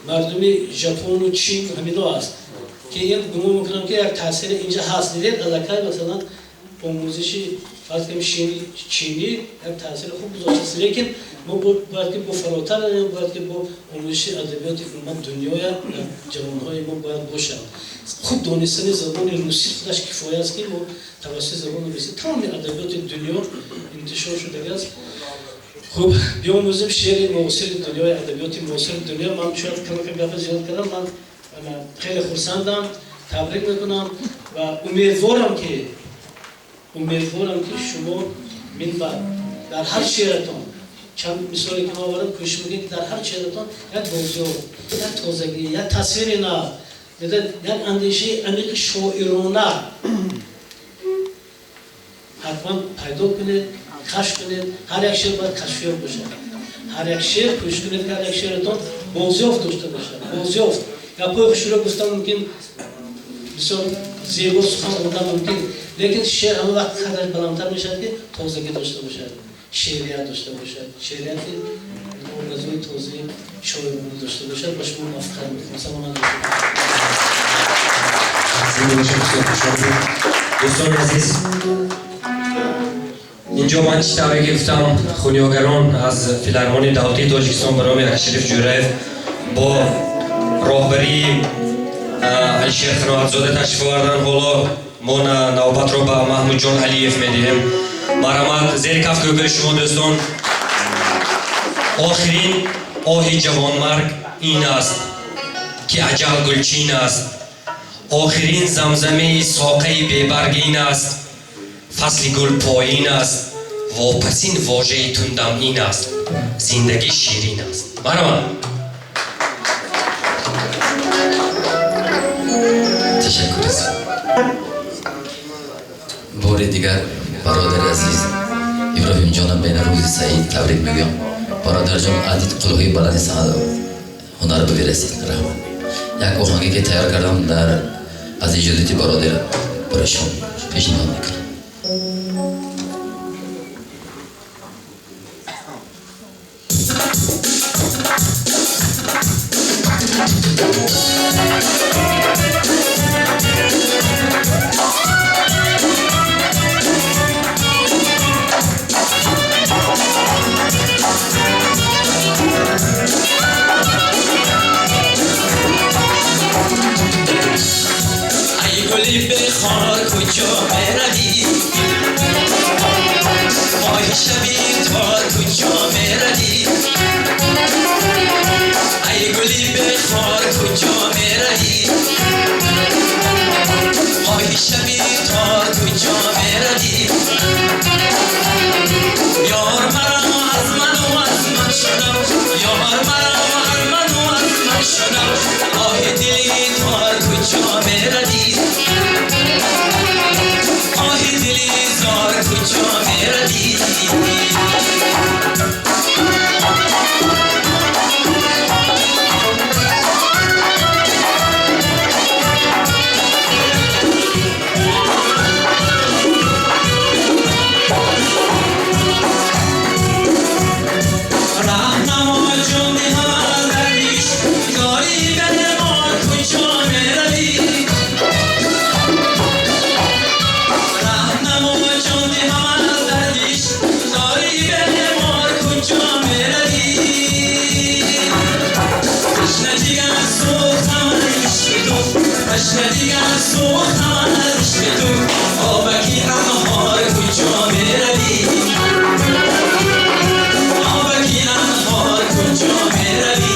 мардуми Жапону Чин ҳамино аст, ки ин гумон мекунам, ки як таъсири инҷа ҳаст. Дидед, аллакай, масалан, омӯзиши, фарз кунем, шеъри чинӣ як таъсири хуб гузоштааст, лекин мо бояд ки бо фаротар равем, бояд ки бо омӯзиши адабиёти умуман дунёя дар ҷавонҳои мо бояд бошад. Хуб донистани забони русӣ худаш кифоя аст, ки мо тавассути забони русӣ тамоми адабиёти дунё интишор шудагиаст. Хуб биомӯзем шеъри муосири дунёи, адабиёти муосири дунё. Ман шояд камака гапа зиёд кардам. Ман хеле хурсандам, табрик мекунам ва умедворам, ки шумо минбаъд дар ҳар шеъратон, чанд мисоле ки ман овардам, кӯшиш мекунед, ки дар ҳар шеъратон як бозёфт, як тозагӣ, як тасвири нав, як андешаи амиқи шоирона ҳатман пайдо кунед, кашф кунед. Ҳар як шеър бояд кашфиёт бошад. Ҳар як шеър, кӯшиш кунед, ки ҳар як шеъратон бозёфт дошта бошад, бозёфт. Гапҳои хушро гуфтан мумкин, бисёр зебо сухан гуфтан мумкин, лекин шеър ҳама вақт қадраш баландтар мешавад, ки тозагӣ дошта бошад, шеърият дошта бошад, шеърияти образҳои тозаи шоирона дошта бошад. Ба шумо муваффақият мехоҳам. Саломат бошед. Дӯстони азиз, инҷо ман чӣ тавре ки гуфтам, хунёгарон аз Филармонии давлатии Тоҷикистон ба номи Акашариф Ҷӯраев бо роҳбарии Алишер Қиноатзода ташриф оварданд. Ҳоло мо навбатро ба Маҳмудҷон Алиев медиҳем. Марҳамат, зери кафкӯбии шумо, дӯстон. Охирин оҳи ҷавонмарг ин аст, ки аҷал гулчин аст. Охирин замзамаи соқаи бебарг ин аст, фасли гул поин аст. Вопасин вожаи тундам ин аст: зиндагӣ ширин аст. Марҳамат. Ташаккур. Бори дигар бародари азиз Иброҳимҷонам Бенарӯзи Саид табрик мегӯям. Бародарҷон, адид қуллаҳои баланди ҳунар бирасед. Раҳмат. Як оҳанге ки тайёр кардам дар аз иҷодияти бародар барои шумо пешниҳод мекунам. Ай гули бехор, куҷо Ташна дигар сӯхтам аз ишқи ту, обаки анҳор куҷо меравӣ? Обаки анҳор куҷо меравӣ?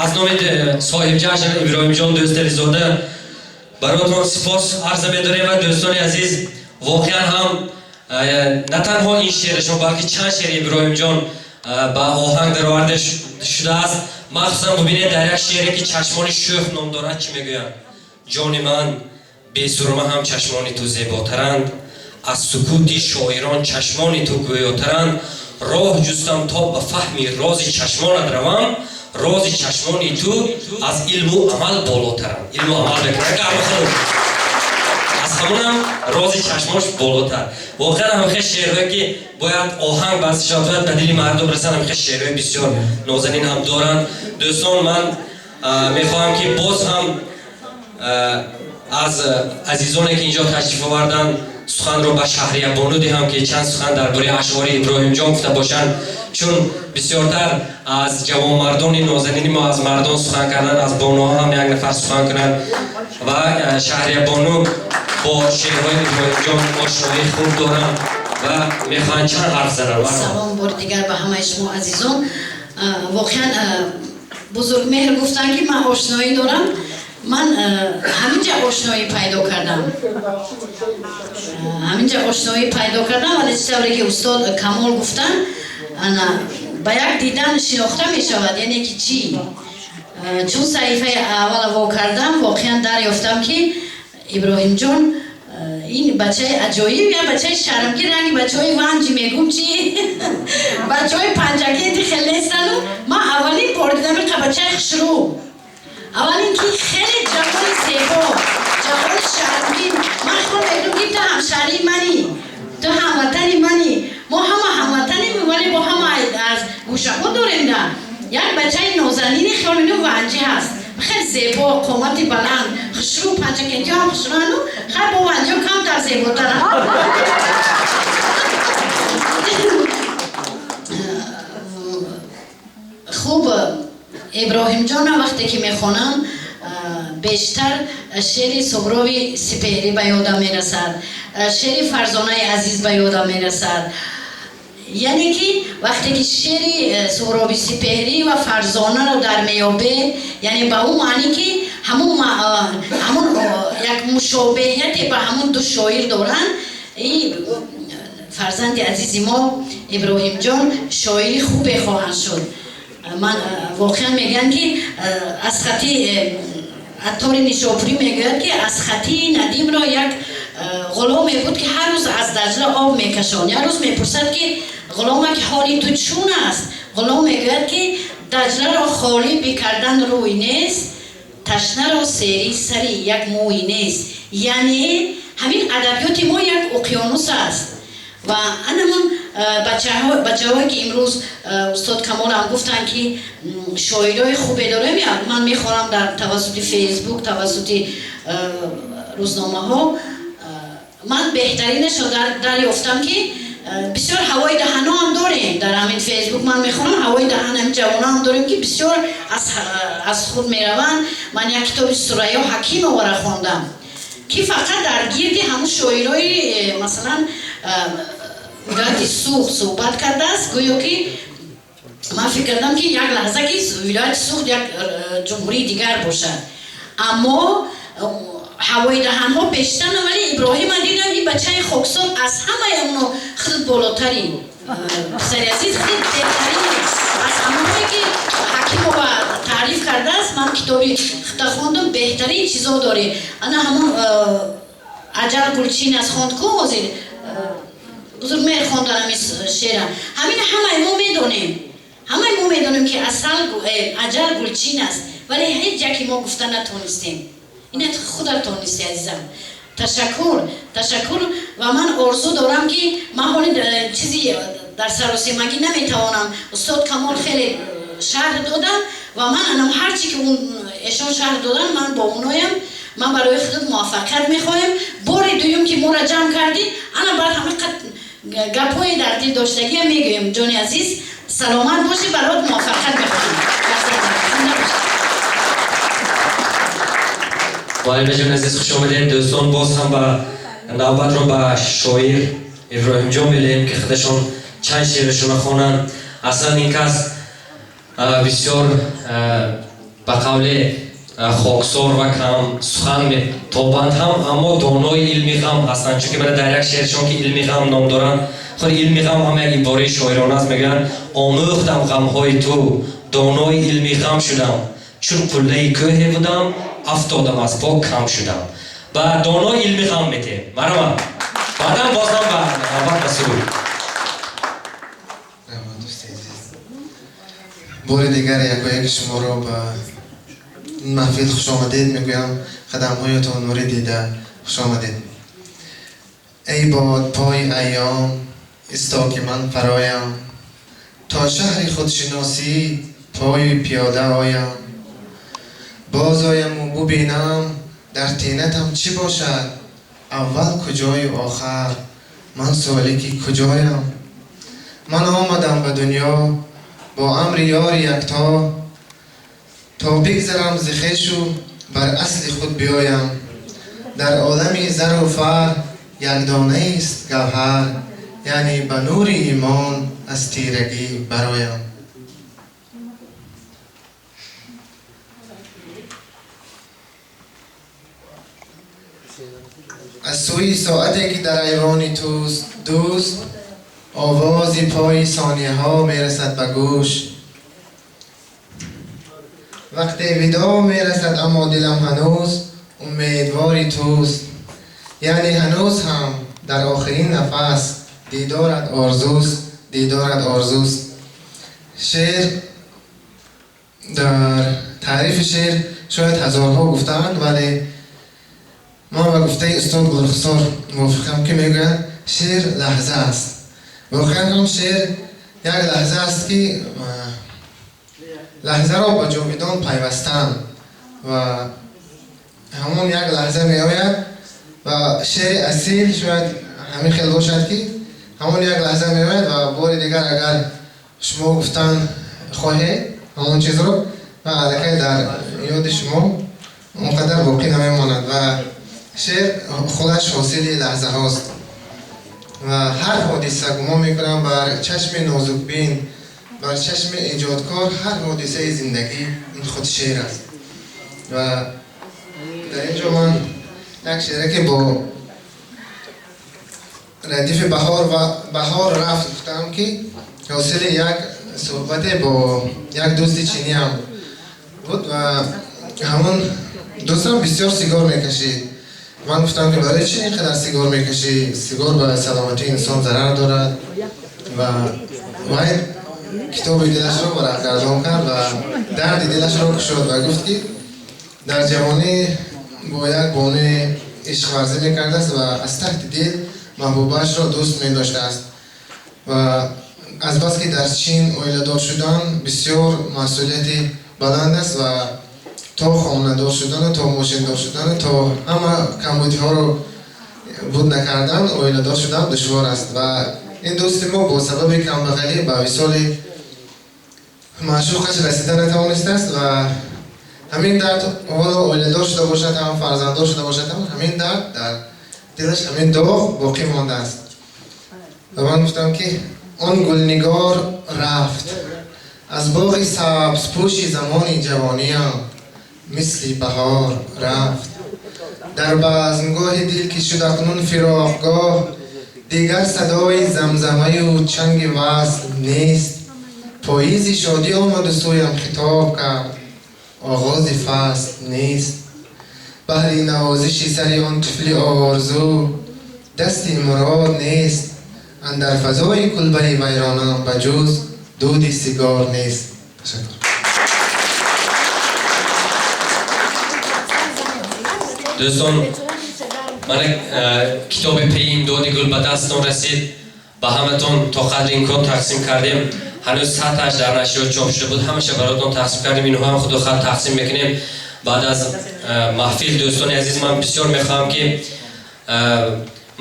Аз номи соҳибҷашн Иброҳимҷон Дӯстализода баротон сипос арза медорем ва дӯстони азиз, воқеан ҳам на танҳо ин шеърашон, балки чанд шеъри Иброҳимҷон ба оҳанг дароварда шудааст. Махсусан бубинед дар як шеъре ки чашмони шӯх ном дорад чӣ мегӯянд: ҷони ман, бесурма ҳам чашмони ту зеботаранд, аз сукути шоирон чашмони ту гӯётаранд, роҳ ҷустам то ба фаҳми рози чашмонат равам, рози чашмони ту аз илму амал болотаранд. Илму амал мекунад гармханум, аз ҳамонам рози чашмош болотар. Воқеан ҳамхел шеърҳое ки бояд оҳанг баста шавад, бояд ба дили мардум расанд, ҳамхел шеърҳои бисёр нозанин ҳам доранд. Дӯстон, ман мехоҳам ки боз ҳам аз азизоне ки инҷо ташриф оварданд суханро ба Шаҳриябону диҳам ки чанд сухан дар бораи ашъори Иброҳимҷон гуфта бошанд, чун бисёртар аз ҷавонмардони нозанини мо аз мардон сухан кардан, аз бонуҳо ҳам як нафар сухан кунанд ва Шаҳриябону бо шеърҳои Иброҳимҷон ошноии хуб доранд ва мехоҳанд чанд ҳарф зананд. Салом бори дигар ба ҳамаи шумо азизон. Воқеан бузургмеҳр гуфтанд ки ман ошноӣ дорам. Ман ҳаминҷа ошноӣ пайдо кардам. Ҳаминҷа ошноӣ пайдо кардам, вале чӣ тавре ки устод Камол гуфтанд, ана ба як дидан шинохта мешавад, яъне ки чӣ? Чун саҳифаи аввала во кардам, воқеан дарёфтам ки Иброҳимҷон ин бачаи аҷоиб, я бачаи шармгир, ранги бачаҳои ванҷи мегум чи бачаҳои панҷакенти хеле нестану. Ман аввалин бор дидам ин бачаи хушрӯ, аввалин ки хеле ҷавони зебо, ҷавони шармгин. Ман худам мегӯям ки ту ҳамшаҳрии мани, ту ҳамватани мани, мо ҳама ҳамватанем, вале бо ҳама аз гӯшаҳо дорем. Да як бачаи нозанини хиёл мекунам ванҷӣ ҳаст, хеле зебо, қомати баланд, хушрӯ, панҷакентиҳо ҳам хушрӯану хай бо ванҷиҳо камтар зеботаранд. Хуб, Иброҳимҷонам вақте ки мехонам, бештар шеъри Суҳроби Сипеҳрӣ ба ёдам мерасад, шеъри Фарзонаи азиз ба ёдам мерасад. Яъне ки вақте ки шеъри Суҳроби Сипеҳрӣ ва Фарзонаро дар меёбе, яъне ба ӯ маънӣ ки ҳамун як мушобеҳияте ба ҳамун ду шоир доранд. И фарзанди азизи мо Иброҳимҷон шоири хубе хоҳанд шуд. Ман воқеан мегӯям ки аз хати Аттори Нишопурӣ мегӯяд ки аз хати Надимро як ғуломе буд ки ҳар рӯз аз Даҷла об мекашонд. Як рӯз мепурсад ки ғулома ки ҳоли ту чун аст? Ғулом мегӯяд ки Даҷларо холӣ бикардан рӯй нест, ташнаро сери сари як мӯй нест. Яъне ҳамин адабиёти мо як уқёнус аст ва анамон бачаҳое ки имрӯз устод Камол ҳам гуфтанд ки шоирои хубе дорем, ман мехонам дар тавассути Фейсбук, тавассути рӯзномаҳо, ман беҳтаринашро дарёфтам ки бисёр ҳавои даҳано ҳам дорем дар ҳамин Фейсбук. Ман мехонам ҳавои даҳан ҳамин ҷавона ҳам дорем ки бисёр аз худ мераванд. Ман як китоби Сурайё Ҳакимоваро хондам ки фақат дар гирди ҳамун шоирои масалан вилояти Суғд суҳбат кардааст, гӯё ки Ман фикр кардам, ки як лаҳза ки вилояти Суғд як ҷумҳурии дигар бошад, аммо ҳавои даҳанҳо бештар, вале Иброҳима дидам, ин бачаи хоксор аз ҳамаи оно худат болотарин, писари азиз, худат беҳтарин аз ҳамоное ки Ҳакимова таъриф кардааст. Ман китоби худта хондам, беҳтарин чизо дорӣ. Ана ҳамон «Аҷал гулчин аст» хонд ку ҳозир Бузургмеҳр, хондан ҳамин шеъра. Ҳамин ҳамаи мо медонем, ҳамаи мо медонем, ки асал аҷал гулчин аст, вале ҳеҷ яке мо гуфта натонистем. Ина худат тонисти, азизам, ташаккур, ташаккур. Ва ман орзу дорам, ки ман ҳоли чизи дар саросемагӣ наметавонам. Устод Камол хеле шарҳ доданд ва ман анам ҳарчи ки эшон шарҳ доданд, ман бо оноям. Ман барои худат муваффақият мехоҳем. Бори дуюм ки моро ҷамъ кардид, ана баъд ҳама гапҳои дар дил доштагиам мегӯем. Ҷони азиз, саломат бошӣ, барот муваффақият мехоҳем. Муаллимаҷон азиз, хуш омадед. Дӯстон, боз ҳам ба навбатро ба шоир Иброҳимҷон медиҳем, ки худашон чанд шеърашонро хонанд. Аслан ин кас бисёр ба қавле хоксор ва кам сухан тобанд ҳам, аммо донои илми ғам ҳастанд, чунки мана дар як шеършон, ки «Илми ғам» ном доранд, худ илми ғам ҳам як ибораи шоирона аст, мегӯянд: «Омӯхтам ғамҳои ту, донои илми ғам шудам, чун қуллаи кӯҳе будам, афтодам, аз по кам шудам». Ба донои илми ғам метем марҳамат, баъдан бозам ба навбат ба суруд. Бори дигар якояки шуморо ба маҳфил хушомадед мегӯям. Қадамҳоятон нури дида, хушомадед. Эй бодпои айём, исто, ки ман фароям, то шаҳри худшиносӣ пою пиёда оям. Бозояму бубинам, дар тинатам чӣ бошад, аввал куҷою охар, ман солики куҷоям. Ман омадам ба дунё бо амри ёри якто, то бигзарам зи хешу бар асли худ биёям. Дар олами зару фар якдонаист гавҳар, яъне ба нури имон аз тирагӣ бароям. Аз сӯи соате ки дар айвони туст, дӯст, овози пои сонияҳо мерасад ба гӯш. Вақте видоъ мерасад, аммо дилам ҳанӯз умедвори туст, яъне ҳанӯз ҳам дар охирин нафас дидорат орзуст, дидорат орзуст. Шеър, дар таърифи шеър шояд ҳазорҳо гуфтаанд, вале ман ба гуфтаи устод Гулрухсор мувофиқам, ки мегӯяд, шеър лаҳза аст. Воқеан ҳам шеър як лаҳза аст, ки лаҳзаро ба ҷовидон пайвастан, ва ҳамон як лаҳза меояд ва шеъри асил шояд ҳамин хел бошад, ки ҳамон як лаҳза меояд ва бори дигар агар шумо гуфтан хоҳед ҳамон чизро, ва аллакай дар ёди шумо он қадар боқӣ намемонад. Ва шеър худаш ҳосили лаҳзаҳост ва ҳар ҳодиса, гумон мекунам, бар чашми нозукбин, бар чашми эҷодкор ҳар ҳодисаи зиндагӣ ин худ шеър аст. Ва дар ин ҷо ман як шеъре, ки бо радифи баҳор ва «Баҳор рафт» гуфтам, ки ҳосили як суҳбате бо як дӯсти чиниам буд ва ҳамон дӯстам бисёр сигор мекашид. Ман гуфтам, ки барои чӣ ин қадар сигор мекашӣ, сигор ба саломатии инсон зарар дорад. Ва вай китоби дилашро варақгардон кард ва дарди дилашро кушод ва гуфт, ки дар ҷавонӣ бо як бонуи ишқварзӣ мекардааст ва аз таҳти дил маҳбубаашро дӯст медоштааст. Ва азбаски дар Чин оиладор шудан бисёр масъулияти баланд аст ва то хонадор шудану то мошиндор шудану то ҳама камбудиҳоро буд накардан, оиладор шудан душвор аст. Ва ин дӯсти мо бо сабаби камбағалӣ ба висоли маъшуқаш расида натавонистааст. Ва ҳамин дард, ҳоло оиладор шуда бошад ҳам, фарзанддор шуда бошад ҳам, ҳамин дард дар дилаш, ҳамин доғ боқӣ мондааст. Ва ман гуфтам, ки он гулнигор рафт, Аз боғи сабзпӯши замони ҷавониям мисли баҳор рафт. Дар базмгоҳи дил ки шуд акнун фироқгоҳ, дигар садои замзамаю чанги васл нест. Поизи шодӣ омаду сӯям хитоб кард, оғози фасл нест. Баҳри навозиши сари он тифли орзу дасти мурод нест. Андар фазои кулбаи вайронам ба ҷуз дуди сигор нест. Ташаккур. Дӯстон, мана китоби пеи имдоди гул ба дастон расид. Ба ҳаматон то қадри имкон тақсим кардем. Ҳанӯз сатҳаш дар нашриёт чоп шуда буд, ҳамаша баротон тақсим кардем. Инҳо ҳам худо хат тақсим мекунем баъд аз маҳфил. Дӯстони азиз, ман бисёр мехоҳам, ки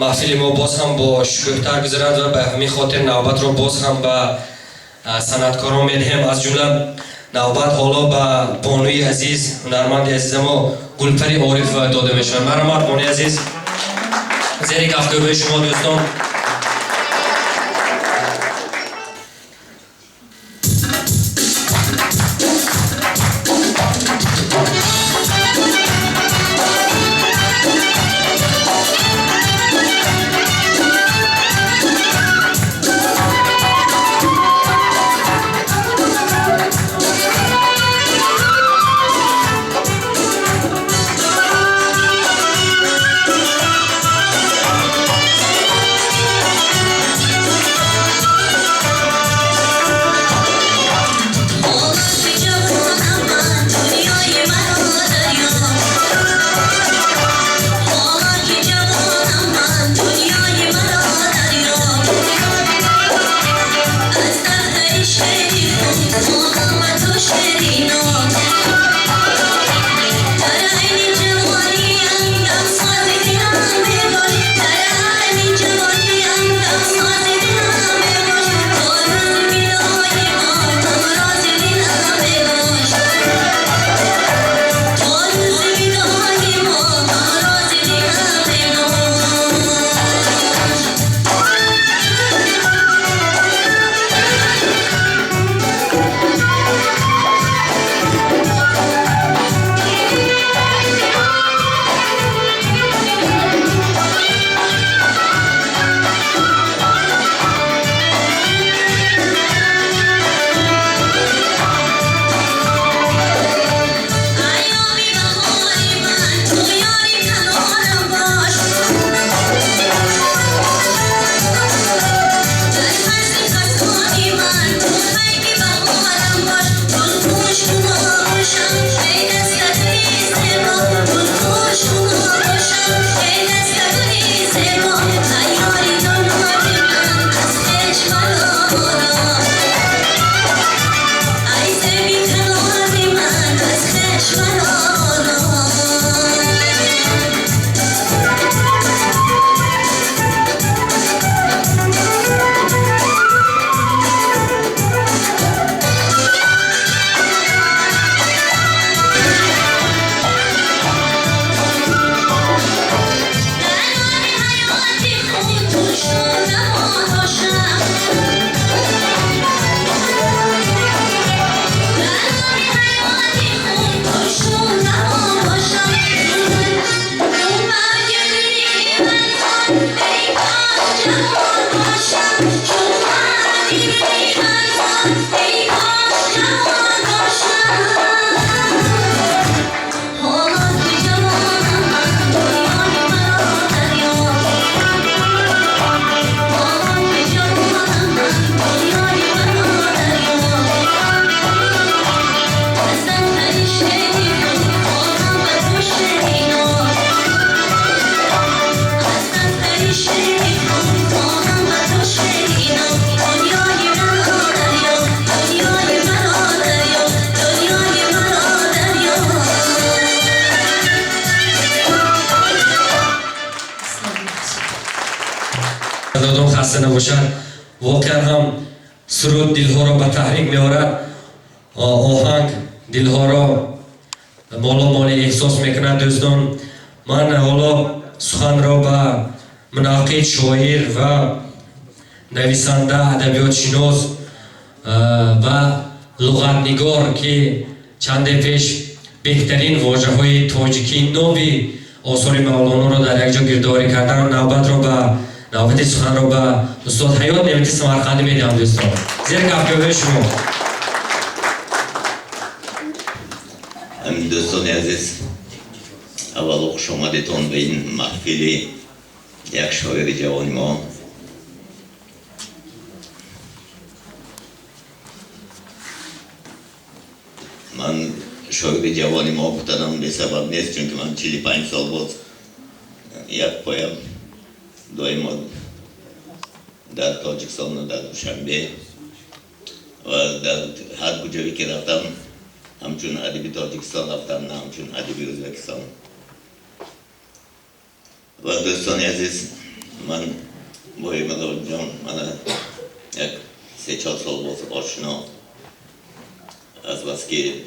маҳфили мо боз ҳам бо шукӯҳтар гузарад ва ба ҳамин хотир навбатро боз ҳам ба санъаткорон медиҳем. Аз ҷумла навбат ҳоло ба бонуи азиз, ҳунарманди азиза мо Гулпари Орифова дода мешавад. Марҳамат, бонуи азиз, зери кафкӯбии шумо, дӯстон. Додом хаста набошад. Воқеан ҳам суруд дилҳоро ба таҳрик меорад, оҳанг дилҳоро моломоли эҳсос мекунад. Дӯстон, ман ҳоло суханро ба мунаққид, шоир ва нависанда, адабиётшинос ва Луғатнигор, ки чанде пеш беҳтарин вожаҳои тоҷикии ноби осори Мавлоноро дар як ҷо гирдоварӣ кардан, навбатро ба навбати суханро ба устод Ҳаёт Неъмати Самарқандӣ медиҳам. Дӯстон, зери кафкӯбии шумо. Дӯстони азиз, аввало хуш омадетон ба ин маҳфили як шоири ҷавони мо. Ман шоири ҷавони мо гуфтанам бесабаб нест, чунки ман 45 сол боз як поям доимо дар Тоҷикистону дар Душанбе ва дар ҳар куҷое ки рафтам, ҳамчун адиби Тоҷикистон рафтам, на ҳамчун адиби Ӯзбекистон. Ва дӯстони азиз, ман бо Иброҳимҷон мана як 3-4 сол боз ошно, аз баски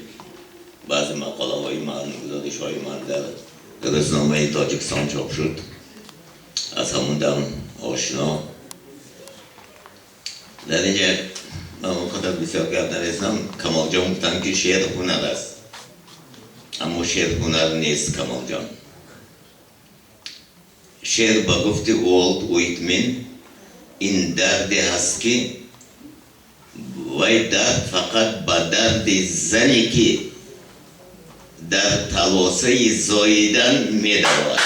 баъзе мақолаҳои ман, гузоришҳои ман дар рӯзномаи Тоҷикистон чоп шуд, аз ҳамон дам ошно. Дар инҷа ман он қадар бисёр гап нарезам. Камолҷон гуфтанд, ки шеър ҳунар аст, аммо шеър ҳунар нест, Камолҷон. Шеър ба гуфти Уолт Уитмен ин дарде ҳаст, ки вай дард фақат ба дарди зане, ки дар талосаи зоидан медавад.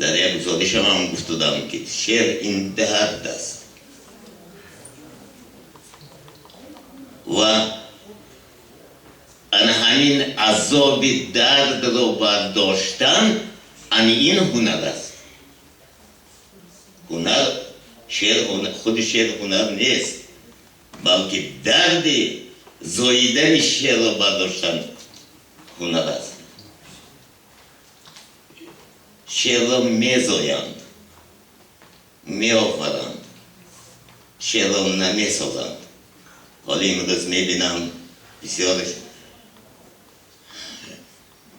Дар як гузоришам ҳам гуфтудам, ки шеър ин дард аст ва ана ҳамин азоби дардро бардоштан, ани ин ҳунар аст. Ҳунар, шеър, худи шеър ҳунар нест, балки дарди зоидани шеърро бардоштан ҳунар аст. Шеърро мезоянд, меофаранд, шеърро намесозанд. Ҳоло имрӯз мебинам бисёр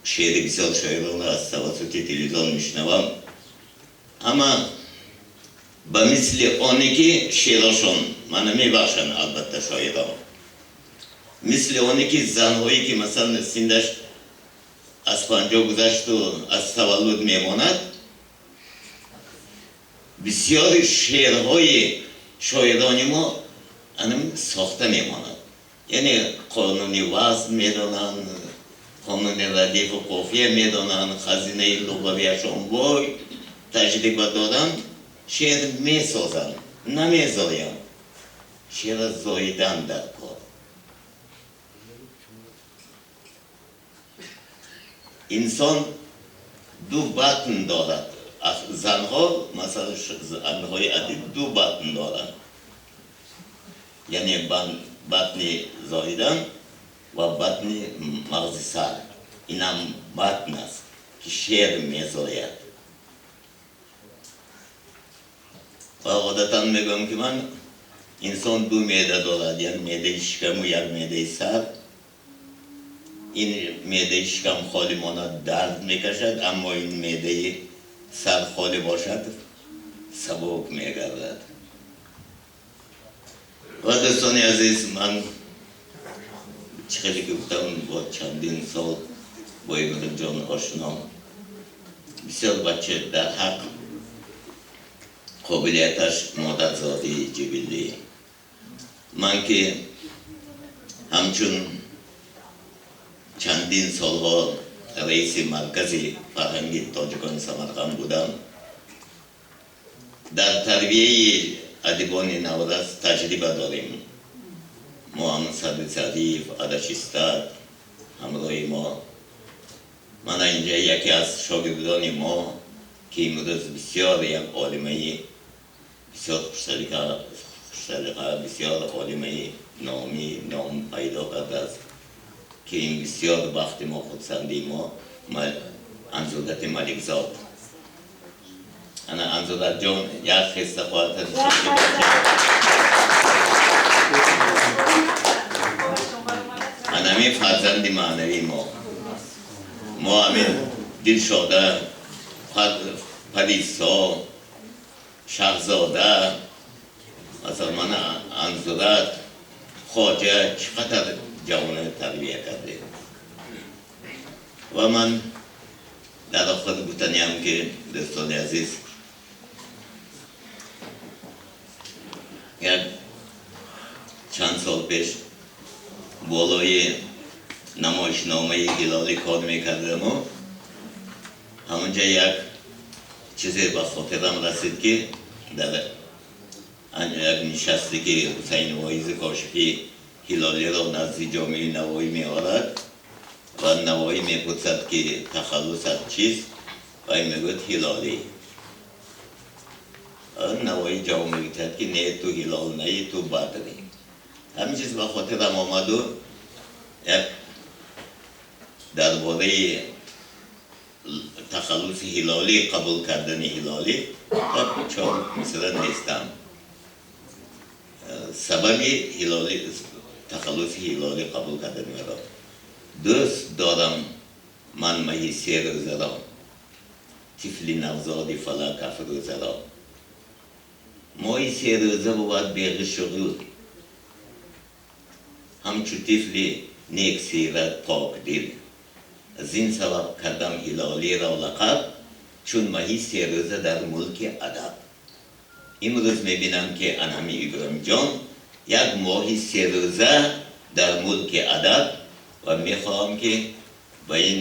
шеъри бисёр шоиронро аз тавассути телевизион мешунавам, ҳама ба мисли оне ки шеърашон, мана мебахшанд албатта шоирон, мисли оне ки занҳое ки масалан синдаш аз 50 гузашту аз таваллуд мемонад, бисёри шеърҳои шоирони мо анам сохта мемонад. Яъне қонуни вазн медонанд, қонуни радифу қофия медонанд, хазинаи луғавияшон бой, таҷриба доранд, шеър месозанд, намезоянд. Шеърро зоидан дар кор. Инсон ду батн дорад. Занҳо, масалан, занҳои адиб ду батн доранд, яъне батни зоидан ва батни мағзи сар. Инам батн аст, ки шеър мезояд. Ва одатан мегӯям, ки ман инсон ду меъда дорад, як меъдаи шикаму як меъдаи сар. Ин меъдаи шикам холӣ монад, дард мекашад, аммо ин меъдаи сар холӣ бошад, сабук мегардад. Ва дӯстони азиз, ман чӣ хеле ки гуфтам, бо чандин сол бо Иброҳимҷон ошно, бисёр бача дар ҳақ қобилияташ модарзодии ҷибиллӣ. Ман ки ҳамчун чандин солҳо раиси маркази фарҳанги тоҷикони Самарқанд будам, дар тарбияи адибони наврас таҷриба дорем. Мо ҳам Садри Саъдиев, Адашистад ҳамроҳи мо. Мана инҷа яке аз шогирдони мо, ки имрӯз бисёр як олимаи бисёр хушсалиқа, бисёр олимаи номӣ ном пайдо кардааст, ки ин бисёр бахти мо, хурсандии мо, Анзурати Маликзод. Ана Анзуратҷон як хиста хоҳад. Анами фарзанди маънавии мо. Мо ҳамин дилшода Парисо, Шаҳзода, масалан ман Анзурат, Хоҷа, чӣ қадар ҷавонро тарбия кардем. Ва ман дар охир гуфтаниам, ки дӯстони азиз, як чанд сол пеш болои намоишномаи Ҳилолӣ кор мекардаму ҳамонҷа як чизе ба хотирам расид, ки дар як нишасте ки Ҳусайн Воизи Кошифӣ Ҳилолиро назди Ҷомеи Навоӣ меорад ва Навоӣ мепурсад, ки тахаллусат чист, вай мегӯяд Ҳилолӣ. Навоӣ ҷавоб мегӯяд, ки не, ту Ҳилол наи, ту Бадрӣ. Ҳамин чиз ба хотирам омаду як дар бораи тахаллуси Ҳилолӣ, қабул кардани Ҳилолӣ, як чор мисра нестам. Сабаби Ҳилолӣ, тахаллуси Ҳилолӣ қабул кардани маро: дӯст дорам ман маҳи серӯзаро, тифли навзоди фалак афрӯзаро. Моҳи серӯза бувад беғишу ғул, ҳамчу тифли нексират, покдил. Зин сабаб кардам Ҳилолиро лақаб, чун маҳи серӯза дар мулки адаб. Имрӯз мебинам, ки анҳами Иброҳимҷон як моҳи серӯза дар мулки адаб, ва мехоҳам, ки ба ин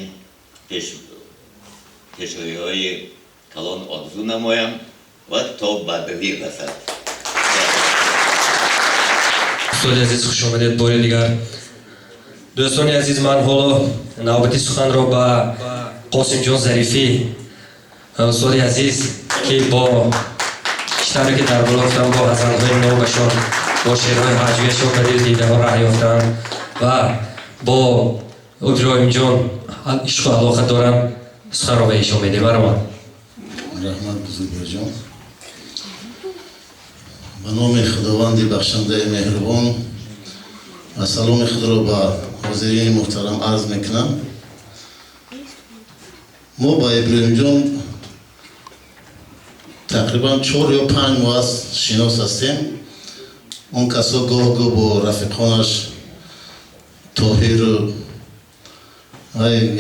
пешрӯиҳои калон орзу намоям ва то бадрӣ расад. Устоди азиз, хуш омадед бори дигар. Дӯстони азиз, ман ҳоло навбати суханро ба Қосимҷон Зарифӣ, устоди азиз, ки бо чӣ тавре ки дар боло гуфтам, бо ғазалҳои нобашон, бо шеърҳои ҳаҷвияшон ба дил дидаҳо раҳ ёфтаанд ва бо Иброҳимҷон ишқу алоқа доранд, суханро ба эшон медиҳем. Марҳамат. Раҳмат, бузургворҷон. Ба номи Худованди бахшандаи меҳрубон ва саломи худро ба ҳозирини муҳтарам арз мекунам. Мо ба Иброҳимҷон тақрибан 4 ё 5 моҳ аст шинос ҳастем. Он касо гоҳ гоҳ бо рафиқонаш Тоҳиру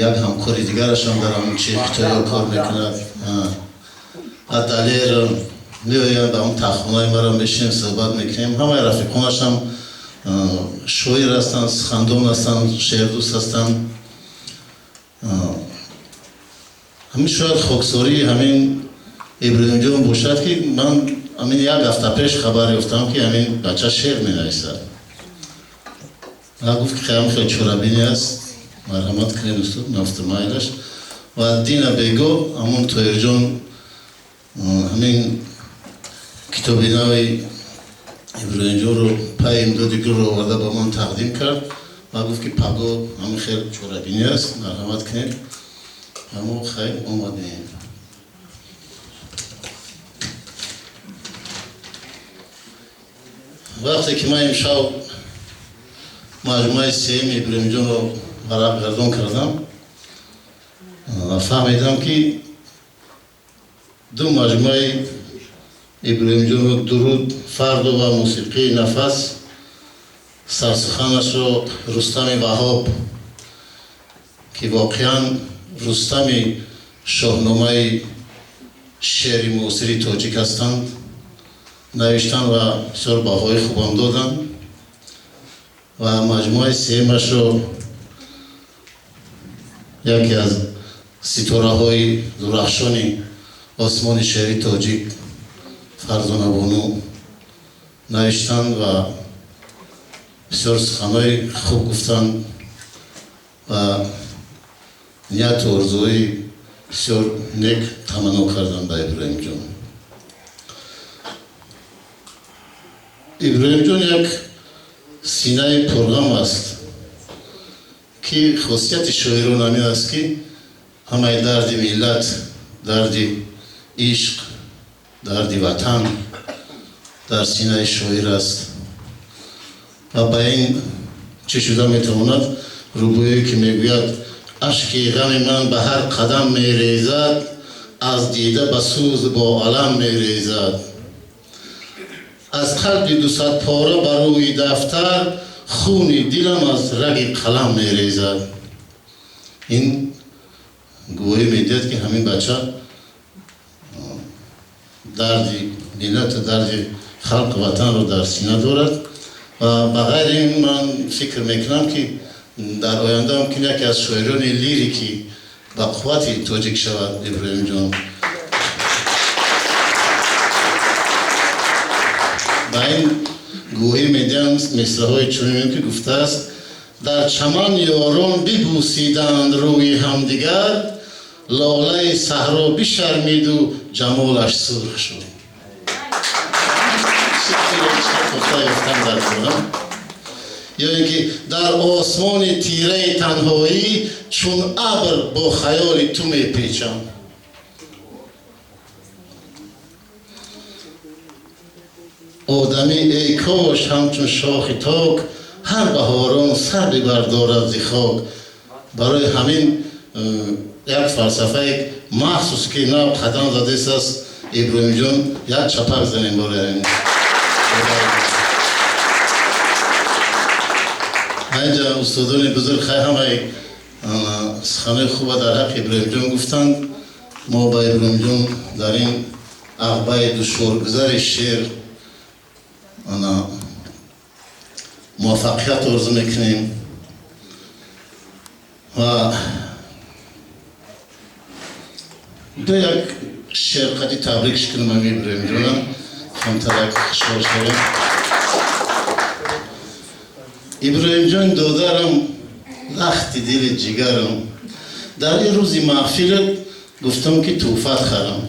як ҳамкори дигарашам дар ҳамон чи Хитоё кор мекунад, Далер, меоянд ба ҳамон таххонаи мара, мешинем, суҳбат мекунем. Ҳамаи рафиқонашам шоир ҳастанд, сухандон ҳастанд, шеърдӯст ҳастанд. Ҳамин шояд хоксории ҳамин Иброҳимҷон бошад, ки ман ҳамин як ҳафта пеш хабар ёфтам, ки ҳамин бача шеър менависад. Гуфт, ки хаям хеле чорабинӣ аст, марҳамат кунед, устод. Нафту майлаш. Ва дина бего ҳамон Тоҳирҷон ҳамин китоби нави Иброҳимҷонро пай имдоди гулро оварда ба ман тақдим кард ва гуфт, ки паго ҳамин хел чорабинӣ аст, марҳамат кунед. Ҳамо хайр, омадем. Вақте ки ман имшаб маҷмӯаи сеюми Иброҳимҷонро варақ гардон кардам, фаҳмидам, ки ду маҷмӯаи Иброҳимҷонро, «Дуруд фардо» ва «Мусиқии нафас», сарсуханашро Рустами Ваҳоб, ки воқеан Рустами шоҳномаи шеъри муосири тоҷик ҳастанд, навиштанд ва бисёр баҳои хубам доданд. Ва маҷмӯаи сеюмашро яке аз ситораҳои дурахшони осмони шеъри тоҷик Фарзонабону навиштанд ва бисёр суханҳои хуб гуфтанд ва нияту орзуҳои бисёр нек таманно карданд ба Иброҳимҷон. Иброҳимҷон як синаи пурғам аст, ки хосияти шоирон ҳамин аст, ки ҳамаи дарди миллат, дарди ишқ, дарди ватан дар синаи шоир аст. Ва ба ин чӣ шуда метавонад? Рубоие, ки мегӯяд: «Ашки ғами ман ба ҳар қадам мерезад, аз дида ба сӯз бо алам мерезад. Аз қалби дусад пора ба рӯи дафтар хуни дилам аз раги қалам мерезад. Ин гувоҳӣ медиҳад, ки ҳамин бача дарди миллату дарди халқу ватанро дар сина дорад. Ва ба ғайри ин ман фикр мекунам, ки дар оянда мумкин яке аз шоирони лирикӣ ба қуввати тоҷик шавад Иброҳимҷон. Ба ин гувоҳӣ медиҳам мисраҳои чунин, ки гуфтааст: дар чаман ёрон бибӯсиданд рӯи ҳамдигар, лолаи саҳро бишармиду ҷамолаш сурх шуд. Ё ин ки дар осмони тираи танҳоӣ чун абр бо хаёли ту мепечам. Одамӣ эй кош ҳамчун шохи ток ҳар баҳорон сар бибардорад зи хок. Барои ҳамин як фалсафаи махсус, ки нав қадам задааст Иброҳимҷон, як чапак занем барои ҳамин. Инҷа устодони бузург хай ҳамаи суханои хуба дар ҳаққи Иброҳимҷон гуфтанд. Мо ба Иброҳимҷон дар ин ағбаи душворгузари шеър муваффақият орзу мекунем ва ду як шеърқади табрикш кунем ами Иброҳимҷонам, камтарак хушҳол шавем. Иброҳимҷон додарам, лахти дили ҷигарам, дар ин рӯзи маҳфилат гуфтам, ки тӯҳфат харам.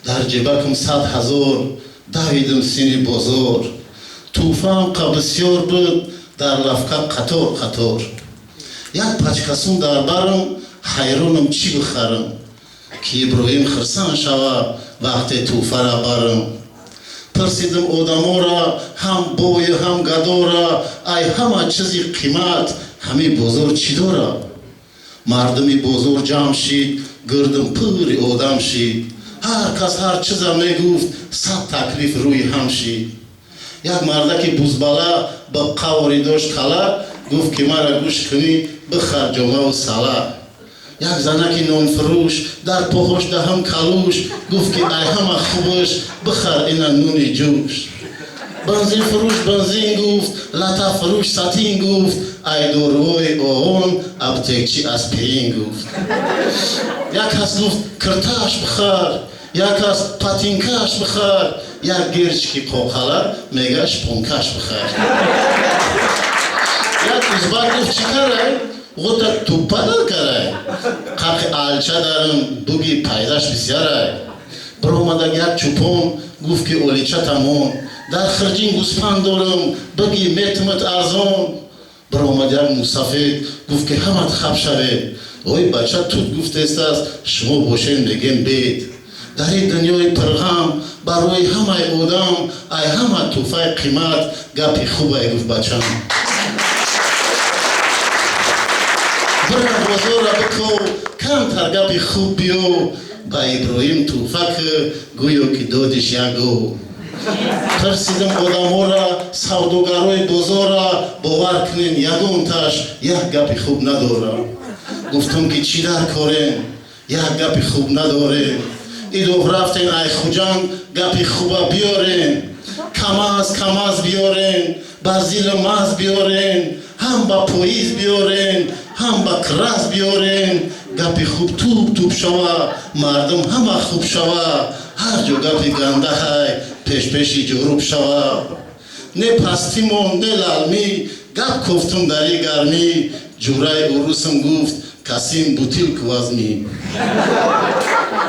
Дар ҷебакам 100 000, давидам сини бозор. Тӯҳфаам қа бисёр буд, дар лавка қатор қатор. Як пачкасум дар барам, ҳайронам чӣ бихарам, ки Иброҳим хирсан шава вақте тӯҳфара барам. Пурсидим одамора, ҳам бою ҳам гадора, ай ҳама чизи қимат ҳамин бозор чӣ дора? Мардуми бозор ҷамъ шид, гирдим пури одам шид. Ҳар кас ҳар чиза мегуфт, сад таклиф рӯи ҳам шид. Як мардаки бузбала ба қаври дошт кала, гуфт, ки мара гӯш кунӣ, бихар ҷомаву сала. Як занаки нонфурӯш дар поҳош даҳам калӯш, гуфт, ки ай ҳама хубаш бихар ина нуни ҷӯш. Бензинфурӯш бензин гуфт, латафурӯш сатин гуфт, ай дорувои оон аптекчи аспирин гуфт. Як кас гуфт, киртааш бихар, як кас патинкааш бихар, як герчики қоқала мега шпонкаш бихар. Як узбак гуфт, чӣ карай? Ғута туппа дар карай, қақи алча дарам, буги пайдаш бисярай. Биромадаг як чӯпон, гуфт, ки олича тамом, дар хирҷин гӯспанд дорам, буги метумат арзон. Биромад як мусафед, гуфт, ки ҳамат хаб шавед, ой бача тут гуфтестааст, шумо бошед мегем бед. Дар ин дунёи пирғам барои ҳамаи одам ай ҳама тӯҳфаи қимат гапи хубай, гуфт бачам. Бира бозора биков, камтар гапи хуб биё, ба Иброҳим тӯҳфа ки гӯё ки додиш як гов. Пурсидим одамора, савдогарои бозора, бовар кунен, ягонташ як гапи хуб надора. Гуфтам, ки чӣ дар корем, як гапи хуб надорем. Идов рафтен ай Хуҷанд, гапи хуба биёрен, камаз камаз биёрен, ба зилу маз биёрен, ҳам ба поиз биёрен, ҳам ба краз биёрен. Гапи хуб туб туб шава, мардум ҳама хуб шава. Ҳар ҷо гапи ганда ҳай, пешпеши ҷуруб шава. Не пастимон, не лалмӣ, гап кофтум дари гармӣ. Ҷураи урусам гуфт, касим бутылку возьми.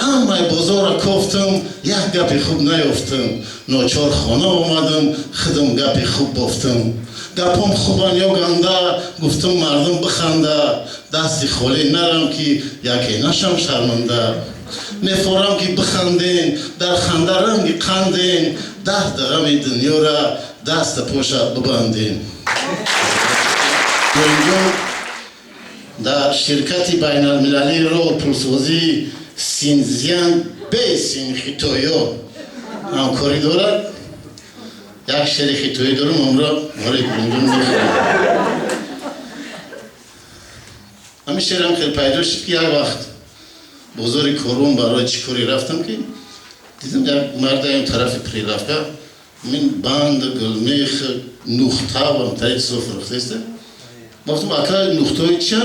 Ҳамаи бозорро кофтум, як гапи хуб наёфтум. Ночор хона омадам, худам гапи хуб бофтум. Гапом хубан ё ганда, гуфтум, мардум биханда. Дасти холӣ нарам, ки яке нашам шарманда. Мефорам, ки биханден, дар ханда ранги қанден, дарду ғами дунёра даста поша бибандем. Инҷо дар ширкати байналмилалии роҳ пулсозӣ Синзян бесин хитоё ҳамкорӣ дорад. Як шери хитоӣ дорам, онро барои Иброҳимҷон мехонам. Ҳамин шерам хеле пайдо шуд, ки як вақт бозори Корвон барои чӣ коре рафтам, ки дидам як марда ин тарафи прилавка мин банд, гулмех, нухта ва тари чизо фурӯхтаиста. Гуфтам, ака, нухтаҳои чия?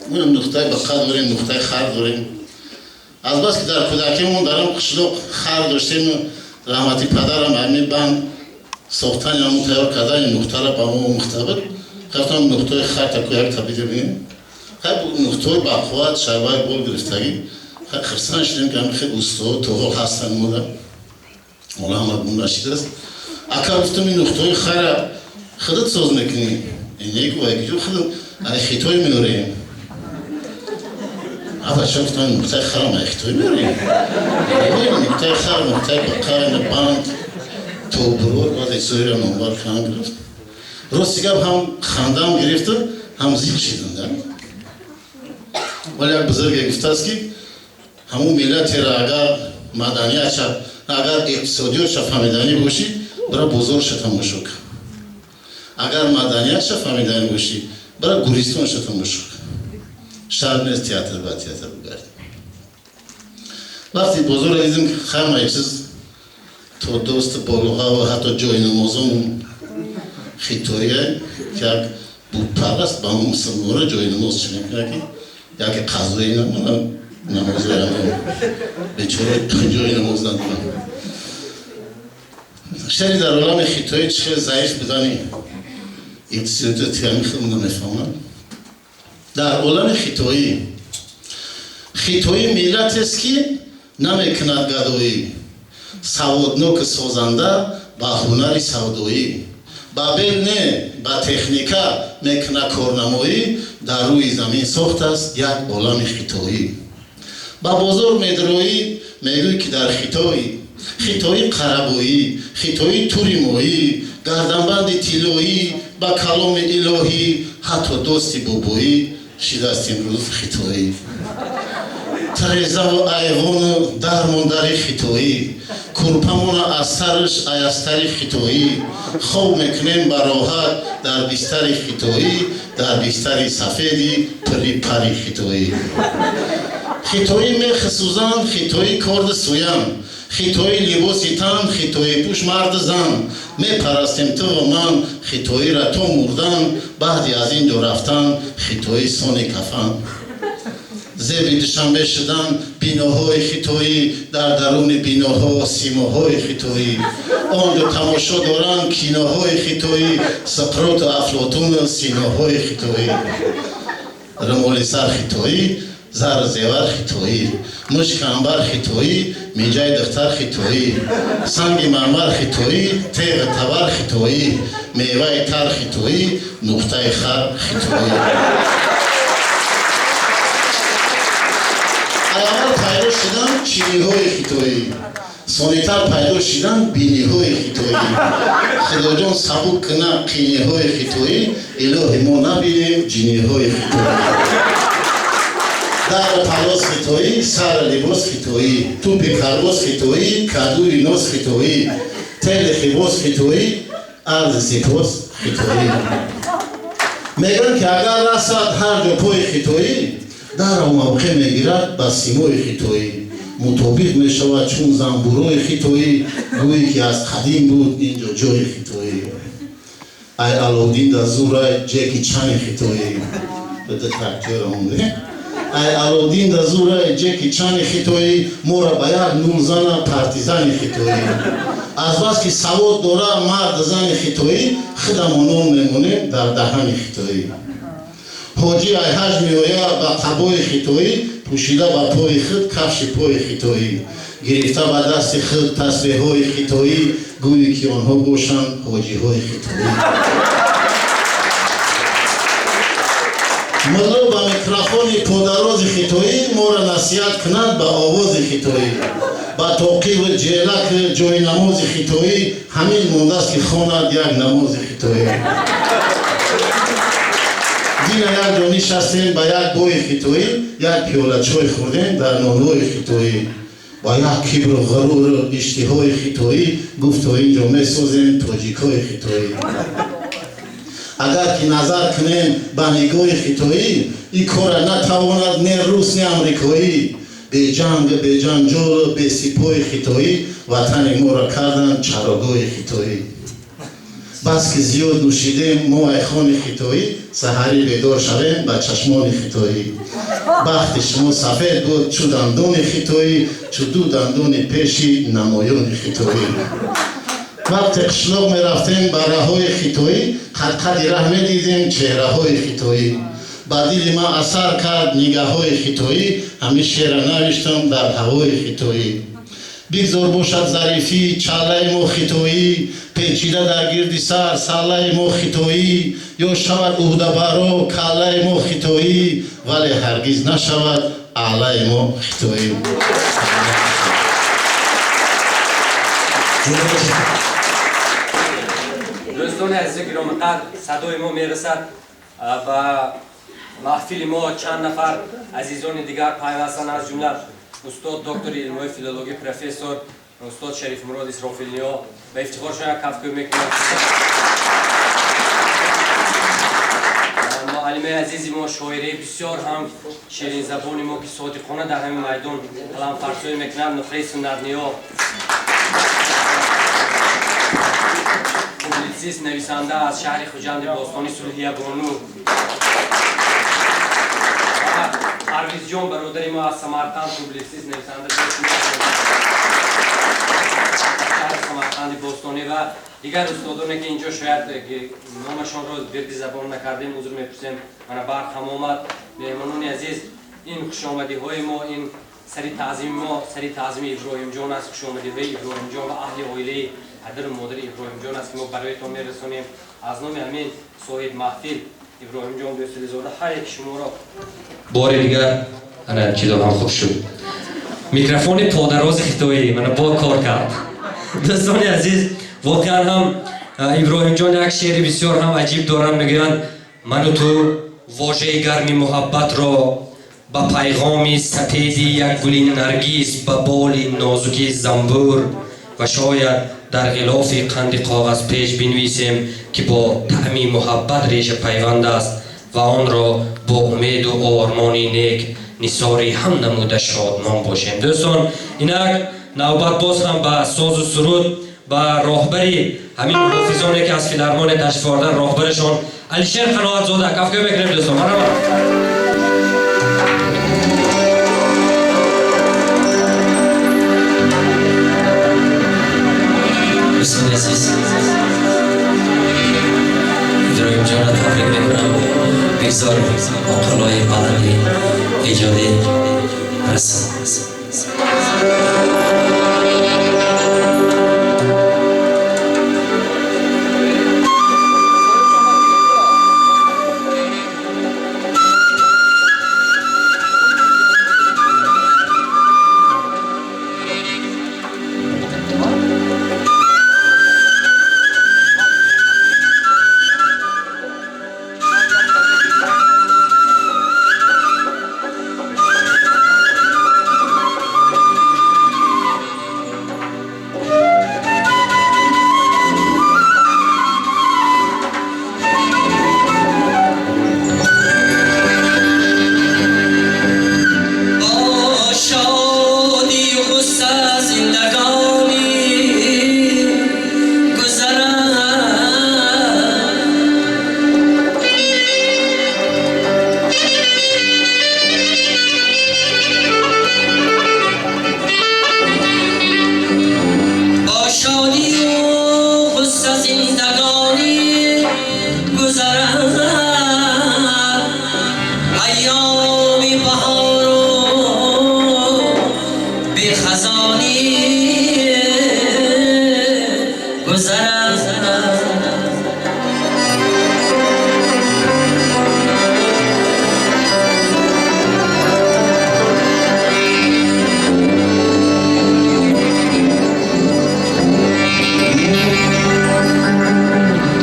Гуфтам, нухтаи бақа дорем, нухтаи хар дорем. Азбаски дар кӯдакимон дар он қишлоқ хар доштем, раҳмати падарам ҳамин банд сохтани, ҳамун тайёр кардани нухтара ба мо омӯхта буд. Гуфтам, нухтаҳои хар таку як табида бинем. Хай, нухтаҳои бақувват, шарбаи бол гирифтагӣ. Хай, хирсан шудем, ки ҳамин хел устод то ҳол ҳастанд мода. Ҳола ҳама гум нашидааст. Ака, гуфтам, ин нухтаҳои хара худат соз мекунӣ? Не, гуфт, ай худам ай хитой меорем. А бача, гуфтам, нуқтаи харам ай хитой меорем. Нуқтаи хар, нуқтаи бақа, банд, тобурор, баъд чизоеро номбар кардам гирифт. Рости гап, ҳам хандаам гирифту, ҳам зиқ шидам да. Вале як бузурге гуфтааст, ки ҳамун миллатеро агар маданиятша, агар иқтисодиётша фаҳмиданӣ бошӣ, бира бозорша тамошо кун. Агар маданиятша фаҳмиданӣ бошӣ, бира гӯристонша тамошо кун. Шарт нест театр ба театр бигардӣ. Вақти бозорро дидем, ки ҳамаи чиз то дости болоға ва ҳатто ҷои намозон хитоия, як бутпараст ба мусулмонро ҷои намоз чӣ мекунад, ки яке қазои намона намозоям бечора ҷои намоз надорам. Шери дар олами хитоӣ чӣ хел заиф будани иқтисодиёти ҳамин хел намефаҳмам. Дар олами хитоӣ, хитоӣ миллатест, ки намекунад гадоӣ, саводноку созанда, ба ҳунари савдоӣ, ба бел не, ба техника мекунад корнамоӣ, дар рӯи замин сохтааст як олами хитоӣ. Ба бозор медроӣ, мегӯй, ки дар хитоӣ. Хитоӣ қарабоӣ, хитоӣ тури моҳӣ, гарданбанди тиллоӣ, ба каломи илоҳӣ, ҳатто дости бобоӣ шидааст имрӯз хитоӣ. Трезаву айвону дармондари хитоӣ, курпамона аз сарш аястари хитоӣ, хоб мекунем ба роҳат дар бистари хитоӣ, дар бистари сафеди пирри пари хитоӣ. Хитоӣ мехи сӯзан, хитоӣ корди сӯян, хитоӣ либоси тан, хитоӣ пӯш марду зан. Мепарастем туву ман хитоиро то мурдан, баъди аз ин ҷо рафтан хитоӣ сони кафан. Зеби Душанбе шудан биноҳои хитоӣ, дар даруни биноҳо симоҳои хитоӣ, он ҷо тамошо доранд киноҳои хитоӣ, Соқроту Афлотуну Синоҳои хитоӣ. Румоли сар хитоӣ, зару зевар хитоӣ, мушк анбар хитоӣ, миҷаи духтар хитоӣ, санги мармар хитоӣ, теғи табар хитоӣ, меваи тар хитоӣ, нуқтаи хар хитоӣ. Аввал пайдо шудан чиниҳои хитоӣ, сонитар пайдо шудан биниҳои хитоӣ. Худоҷон, сабук куна қиниҳои хитоӣ, илоҳи мо набинем ҷиниҳои хитоӣ. Дару палос хитоӣ, сару либос хитоӣ, тӯпи карбос хитоӣ, кадуи нос хитоӣ, тели хибос хитоӣ, арзи сипос хитоӣ. Мегӯянд, ки агар расад ҳар ҷо пои хитоӣ, дарро мавқеъ мегирад ба симои хитоӣ, мутобиқ мешавад чун занбурои хитоӣ, гӯе ки аз қадим буд ин ҷо ҷои хитоӣ. Ай Алоуддин да зурай Ҷеки Чани хитоӣ. Ай Алоуддин да зурай Ҷеки Чани хитоӣ, моро ба як нул зана партизани хитоӣ. Азбаски савод дора мард зани хитоӣ, худамон нон мемонем дар даҳани хитоӣ. Ҳоҷӣ ай ҳаҷ меояд ба қабои хитоӣ, пӯшида ба пои худ кафши пои хитоӣ, гирифта ба дасти худ тасбеҳҳои хитоӣ, гӯе ки онҳо бошанд ҳоҷиҳои хитоӣ. Мулло ба микрофони подарози хитоӣ моро насиҳат кунад ба овози хитоӣ, ба тоқиву ҷелак ҷои намози хитоӣ ҳамин мондааст, ки хонад як намози хитоӣ. Дина як ҷо нишастем ба як бои хитоӣ, як пиёла чой хӯрдем дар нонвои хитоӣ. Ба як кибру ғуруру иштиҳои хитоӣ гуфт то ин ҷо месозем тоҷикҳои хитоӣ. Агар ки назар кунем ба нигоҳи хитоӣ, ин кора натавонад не рус, не амрикоӣ. Беҷанг, беҷанҷолу бесипоҳи хитоӣ ватани моро карданд чарогоҳи хитоӣ. Бас ки зиёд нӯшидем мо айхони хитоӣ, саҳарӣ бедор шавем ба чашмони хитоӣ. Бахти шумо сафед буд чу дандони хитоӣ, чу ду дандони пеши намоёни хитоӣ. Вақте қишлоқ мерафтем ба раҳҳои хитоӣ, қадқади раҳ медидем чеҳраҳои хитоӣ. Ба дили ман асар кард нигаҳҳои хитоӣ, ҳамин шеъра навиштам дар ҳавои хитоӣ. Бигзор бошад зарифӣ чаллаи мо хитоӣ, печида дар гирди сар саллаи мо хитоӣ, ё шавад ӯҳдабаро каллаи мо хитоӣ, вале ҳаргиз нашавад аълаи мо хитоӣ. Дӯстони азизу гиромиқадр, садои мо мерасад ба маҳфили мо чанд нафар азизони дигар пайвастанд, аз ҷумла устод доктори илмҳои филологӣ, профессор устод Шарифмурод Исрофилниё. Ба ифтихоршон як кафкӯб мекунем. Муаллимаи азизи мо, шоираи бисёр ҳам ширинзабони мо, ки содиқона дар ҳамин майдон қаламфарсоӣ мекунад, Нуқраи Суннатниё, публитсист, нависанда аз шаҳри Хуҷанди бостонӣ Сулҳия Бону, Парвизҷон бародари мо аз Самарқанд, публитсист, нависанда шаҳри Самарқанди бостонӣ ва дигар устодоне ки инҷо шояд номашонро вирди забон накардем, узр мепурсем. Мана барқ ҳам омад. Меҳмонони азиз, ин хушомадиҳои мо, ин сари таъзими мо, сари таъзими Иброҳимҷон аст. Хушомадиҳои Иброҳимҷон ва аҳли оилаи падару модари Иброҳимҷон аст, ки мо бароятон мерасонем. Аз номи ҳамин соҳиб маҳфил Иброҳимҷон Дӯстализода ҳар яки шуморо бори дигар ана чизо ҳам хуб шуд. Микрофони подарози хитоӣ мана бо кор кард. Дӯстони азиз, воқеан ҳам Иброҳимҷон як шеъри бисёр ҳам аҷиб доранд. Мегӯянд: ману ту вожаи гарми муҳаббатро ба пайғоми сапеди як гули наргиз, ба боли нозуки замбур ва шояд дар ғилофи қанди коғазпеч бинависем, ки бо таъми муҳаббат реша пайванд аст ва онро бо умеду ормони нек нисори ҳам намуда шодмон бошем. Дӯстон, инак навбат боз ҳам ба созу суруд, ба роҳбари ҳамин ҳофизоне ки аз филармония ташриф овардан, роҳбарашон Алишер Қаноатзода. Кафкӯб мекунем, дӯстон. Марҳамат. Дӯстони азиз, Иброҳимҷонро табрик мекунам. Бигзор оқилои баланди эҷодӣ расанд.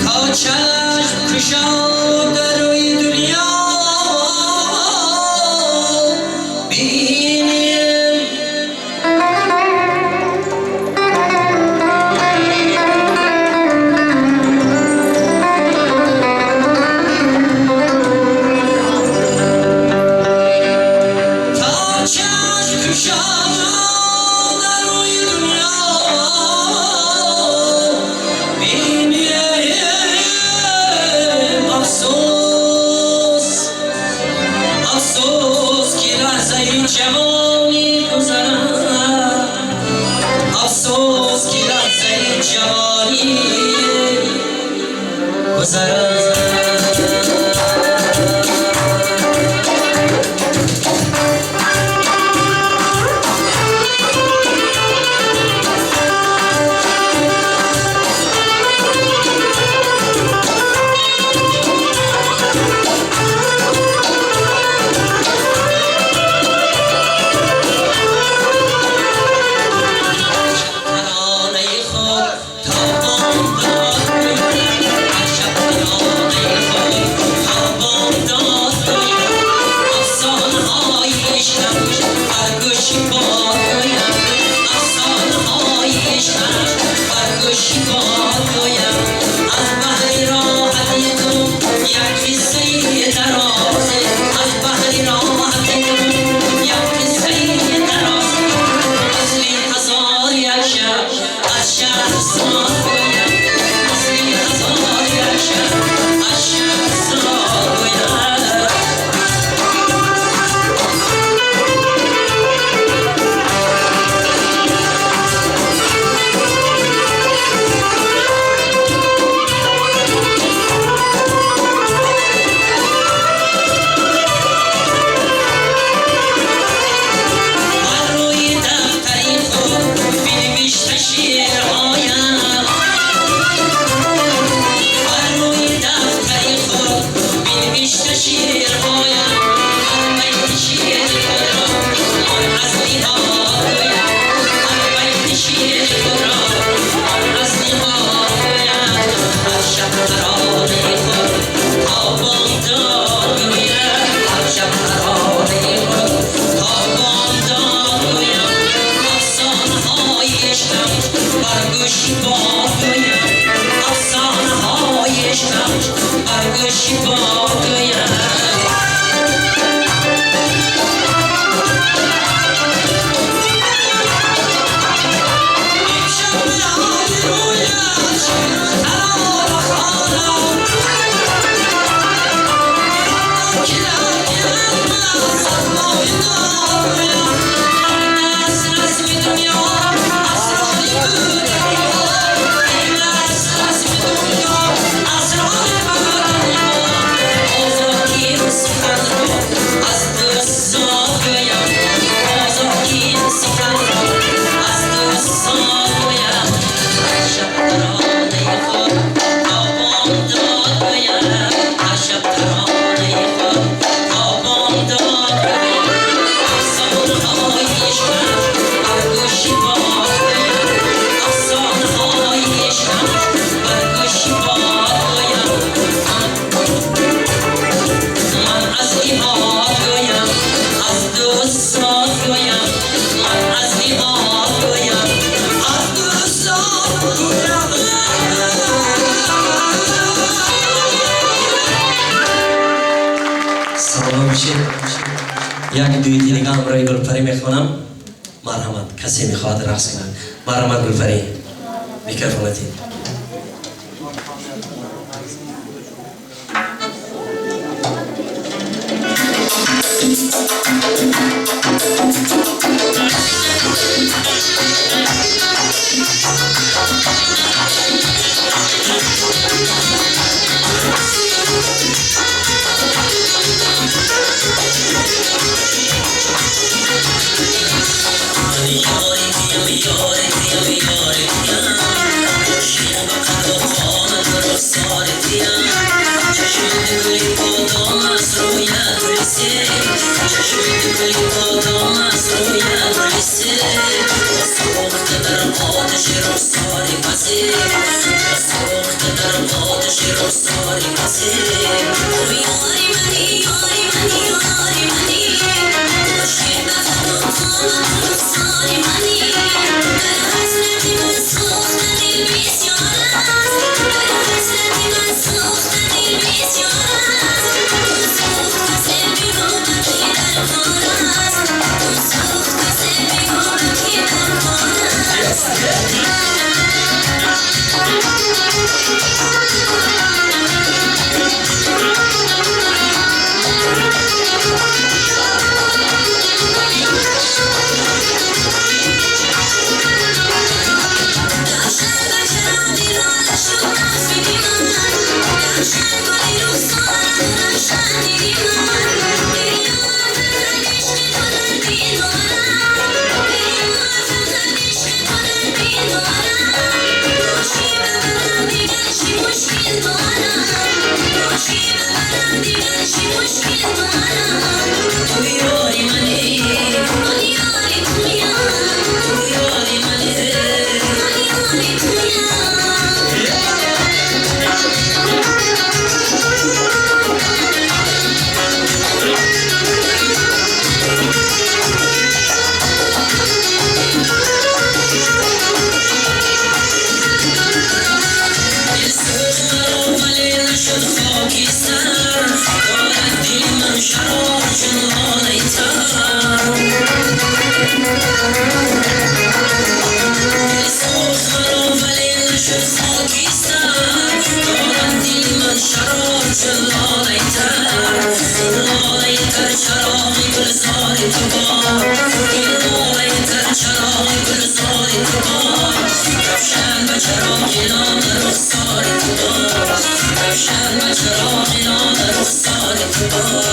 تا چشم کشاد روی دنیا. Гузарад. Як дуити дига ҳамроҳи Гулпарӣ мехонам. Марҳамат, касе мехоҳад рақс кунад. Марҳамат, Гулпарӣ, микрофонати. Yes. شرم چراغ نام رخسار تو باد.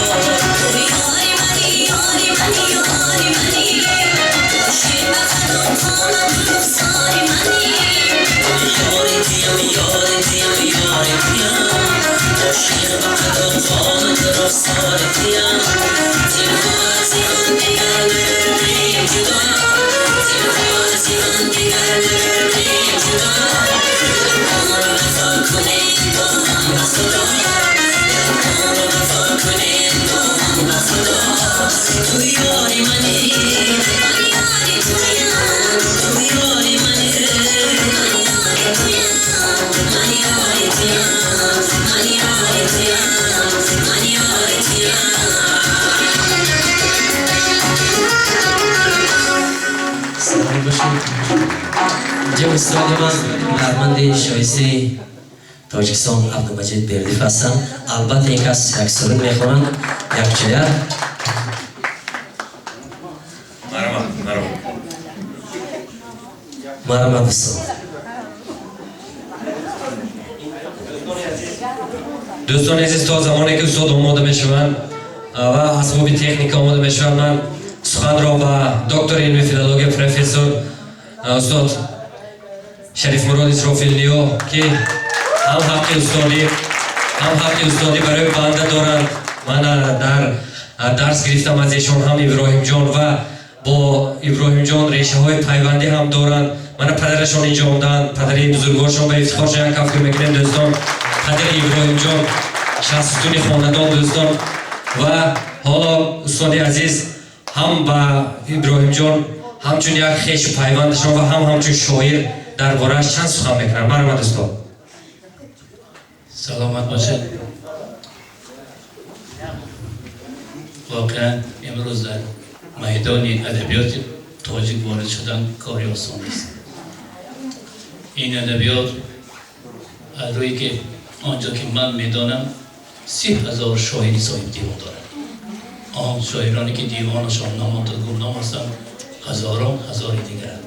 تو یاری منی یاری منی یاری منی، عاشق به قد و قامت رخسار منی. یاری تیم یاری تیم یاری تیم، عاشق به قد و قامت رخسار تیم. تنها از هم دیگر نگردیم جدا، تنها از هم دیگر نگردیم جدا. ما رو وفا کنیم با هم به خدا، ما رو وفا کنیم با هم به خدا. تو یاری منی من یاری تویم، تو یاری منی من یاری تویم، من یاری تویم، من یاری تویم، من یاری تویم. سلام باشید. اینجا استاد من هنرمند شایسته тоҷикистон Абдумаҷид Бердиев ҳастанд. Албатта ин кас як суруд мехонанд якҷоя. Марҳамат, марҳамат. Марҳамат устод. Дӯстони азиз, то замоне ки устод омода мешаванд ва асбоби техника омода мешаванд, ман суханро ба доктори илми филология профессор устод Шарифмурод Исрофилниё, ки ҳам ҳаққи устодӣ, ҳам ҳаққи устодӣ барои банда доранд. Ман дар дарс гирифтам аз эшон, ҳам Иброҳимҷон ва бо Иброҳимҷон решаҳои пайвандӣ ҳам доранд. Мана падарашон инҷо омдаанд, падари бузургворшон, ба ифтихоршон як кафкӯ мекунем дӯстон. Падари Иброҳимҷон шахсутуни хонадон дӯстон. Ва ҳоло устоди азиз ҳам ба Иброҳимҷон ҳамчун як хешу пайвандашон ва ҳам ҳамчун шоир дар борааш чанд сухан мекунанд. Марҳамат устод. Саломат бошед. Воқеан имрӯз дар майдони адабиёти тоҷик ворид шудан кори осон нест. Ин адабиёт аз рӯе ки он ҷо ки ман медонам 30 000 шоири соҳиби девон дорад. Он шоироне ки девонашон намонда гумном ҳастанд, ҳазорон ҳазори дигаранд.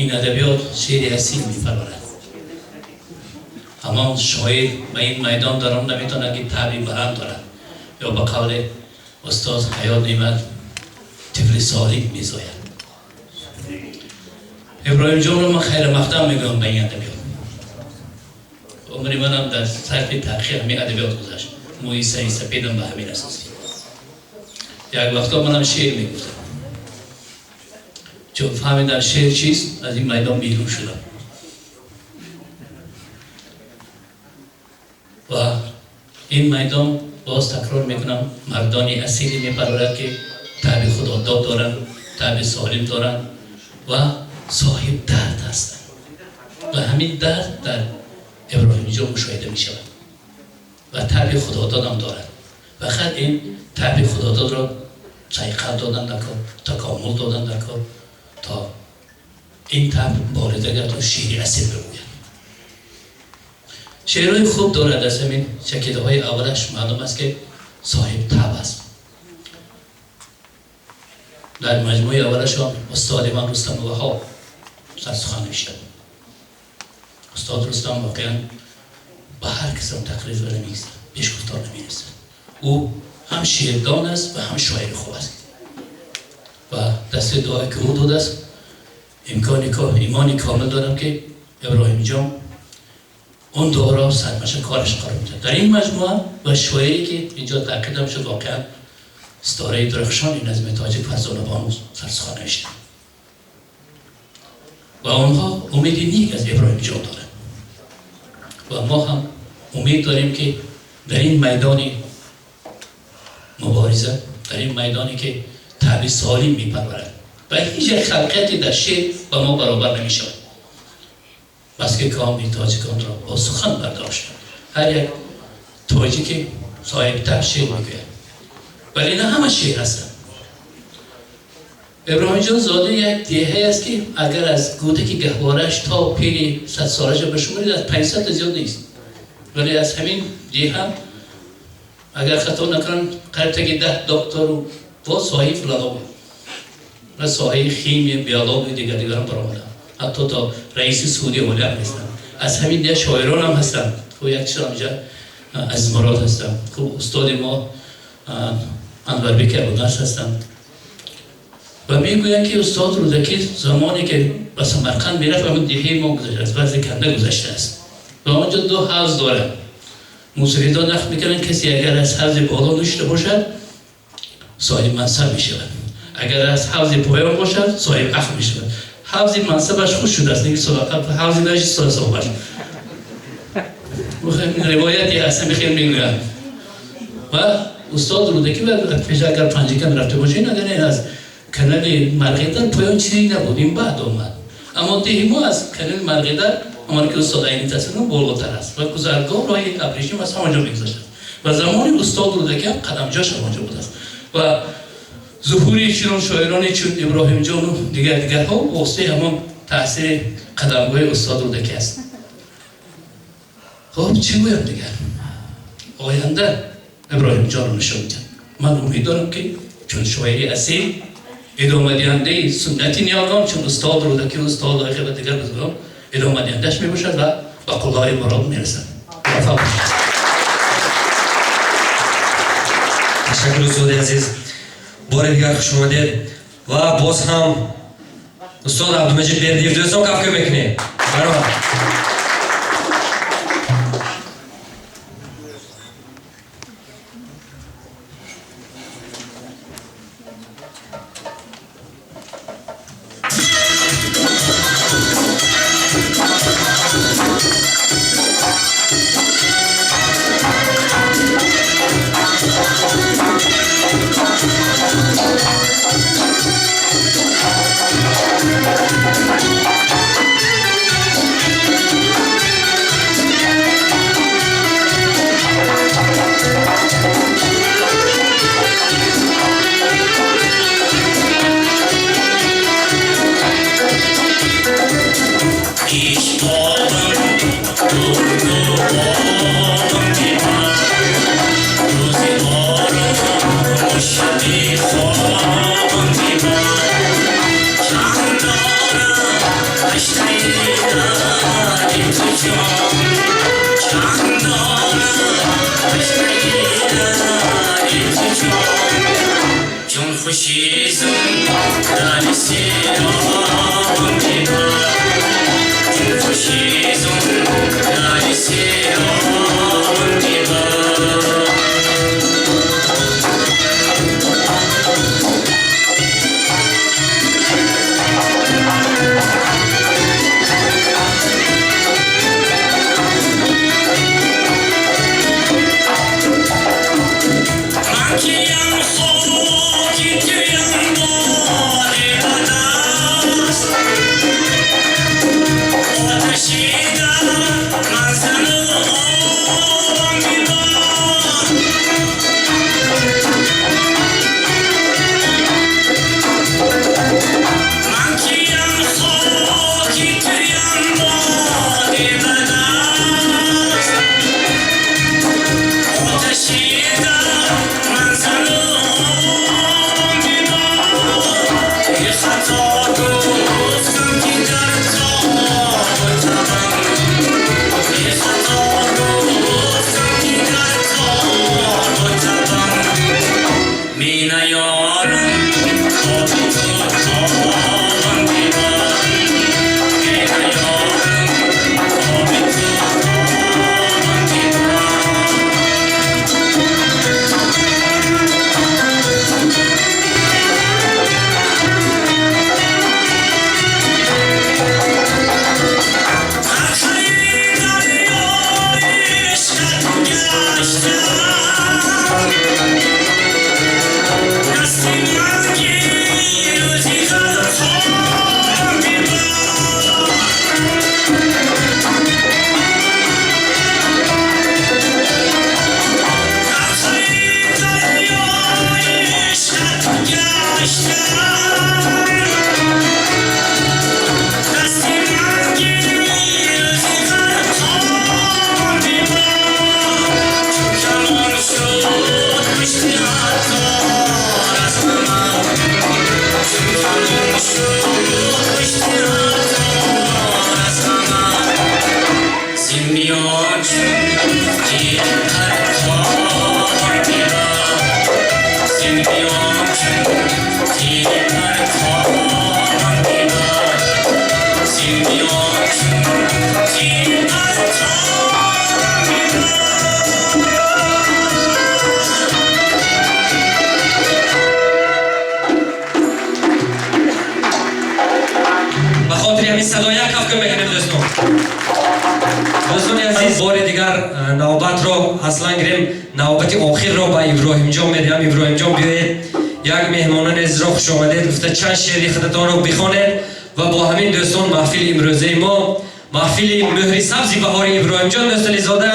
Ин адабиёт шеъри асил мепарварад. Ҳамон шоир ба ин майдон даром наметавонад ки таъби баланд дорад ё ба қавли устод Ҳаёт Неъмат тифли солим мезояд. Иброҳимҷонро ман хайрмақдам мегӯям ба ин адабиёт. Умри манам дар сарфи таҳқиқ ҳамин адабиёт гузашт. Мӯи сари сапедам ба ҳамин асос. Як вақто манам шеър мегуфтам. Чун фаҳмидам шеър чист, аз ин майдон берун шудам. Ва ин майдон боз такрор мекунам, мардони асиле мепарварад ки таъби худодод доранд, таъби солим доранд ва соҳиб дард ҳастанд. Ва ҳамин дард дар Иброҳимҷон мушоҳида мешавад ва таъби худододам дорад. Фақат ин таъби худододро сайқал додан дар кор, такомул додан дар кор, то ин таб борида гардад, шеъри асил бигӯяд. Шеърҳои хуб дорад. Аз ҳамин шакилҳои аввалаш маълум аст ки соҳиб таб аст. Дар маҷмӯи аввалашон устоди ман Рустам Ваҳоб сарсухан навишта буд. Устод Рустам воқеан ба ҳар касам тақрир намегузарад, пешгуфтор намерасад. Ӯ ҳам шеърдон аст ва ҳам шоири хуб аст. Ва дасти дуое ки ӯ додааст, имони комил дорам ки Иброҳимҷон он дуоро сармаша кораш қарор медиҳад. Дар ин маҷмӯа ва шоире ки инҷо таъкидам шуд, воқеан ситораи дурахшони назми тоҷик Фарзона Бону сарсухан навишта ва онҳо умеди нек аз Иброҳимҷон доранд ва мо ҳам умед дорем ки дар ин майдони мубориза, дар ин майдоне ки таъби солим мепарварад ва ҳеҷ як халқияте дар шеър ба мо баробар намешавад, бас ки коми тоҷиконро бо сухан бардоштанд. Ҳар як тоҷики соҳибтаб шеър мегӯяд, вале на ҳама шеър ҳастанд. Иброҳимҷон зода як деҳае аст ки агар аз кӯдаки гаҳворааш то пири 100 солаашро бишуморед, аз 500 та зиёд нест. Вале аз ҳамин деҳа агар хато накунам қариб таги 10 доктору бо соҳаи филология ва соҳаи химия, биология дигар дигарон баромаданд. Ҳатто то раиси суди олӣ ҳам ҳастанд. Аз ҳамин деҳа шоирон ҳам ҳастанд. Хуб, як чиз инҷа Азиз Мурод ҳастам. Хуб, устоди мо Анварбек Абунас ҳастам. Ва мегӯянд, ки устод Рӯдакӣ замоне ки ба Самарқанд мерафт, ҳамон деҳаи мо гузаштааст, варзи канда гузаштааст. Ва онҷо ду ҳавз дорад. Мусофидон нақл мекунанд, касе агар аз ҳавзи боло нӯшида бошад, соҳиби мансаб мешавад. Агар аз ҳавзи поён бошад, соҳиби ақл мешавад. Ҳавзи мансабаш хуш шудааст, неки ҳавзи нажи соҳибаш. Ривояте ҳаст, ҳамин мегӯянд. Ва устод Рӯдакӣ пеш агар Панҷакент рафта бошед, агар аз канали Марғидар поён чизе набуд, ин баъд омад. Аммо деҳи мо аз канали Марғидар, ҳамон ки устод Айнӣ тасвир болотар аст ва гузаргоҳ роҳи абрешим аз ҳамон ҷо мегузаштааст. Ва замони устод Рӯдакӣ ҳам қадамҷош ҳамон ҷо будааст. Ва зуҳури чунон шоироне чун Иброҳимҷону дигар дигарҳо воситаи ҳамон таъсири қадамгоҳи устод Рӯдакӣ аст. Хуб, чӣ гӯям дигар? Оянда Иброҳимҷонро нишон медиҳад. Ман умед дорам, ки чун шоири асил, идомадиҳандаи суннати ниёгон, чун устод Рӯдакӣ, устод Лоиқӣ ва дигар бузургон идомадиҳандааш мебошад ва ба қуллаҳои мурод мерасад. Муваффақ бошед. Ташаккур, устоди азиз. Бори дигар хуш омадед. Ва боз ҳам устод Абдумаҷид Бердиев. Дӯстон, кафкӯ мекунем. Баромад. She ҳамин садо як кафка мекунем, дӯстон. Дӯстони азиз, бори дигар навбатро аслан гирем, навбати охирро ба Иброҳимҷон медиҳам. Иброҳимҷон, биёед, як меҳмонони азизро хуш омадед гуфта, чанд шеъри худатонро бихонед ва бо ҳамин, дӯстон, маҳфили имрӯзаи мо, маҳфили муҳри сабзи баҳори Иброҳимҷон Дӯстализода,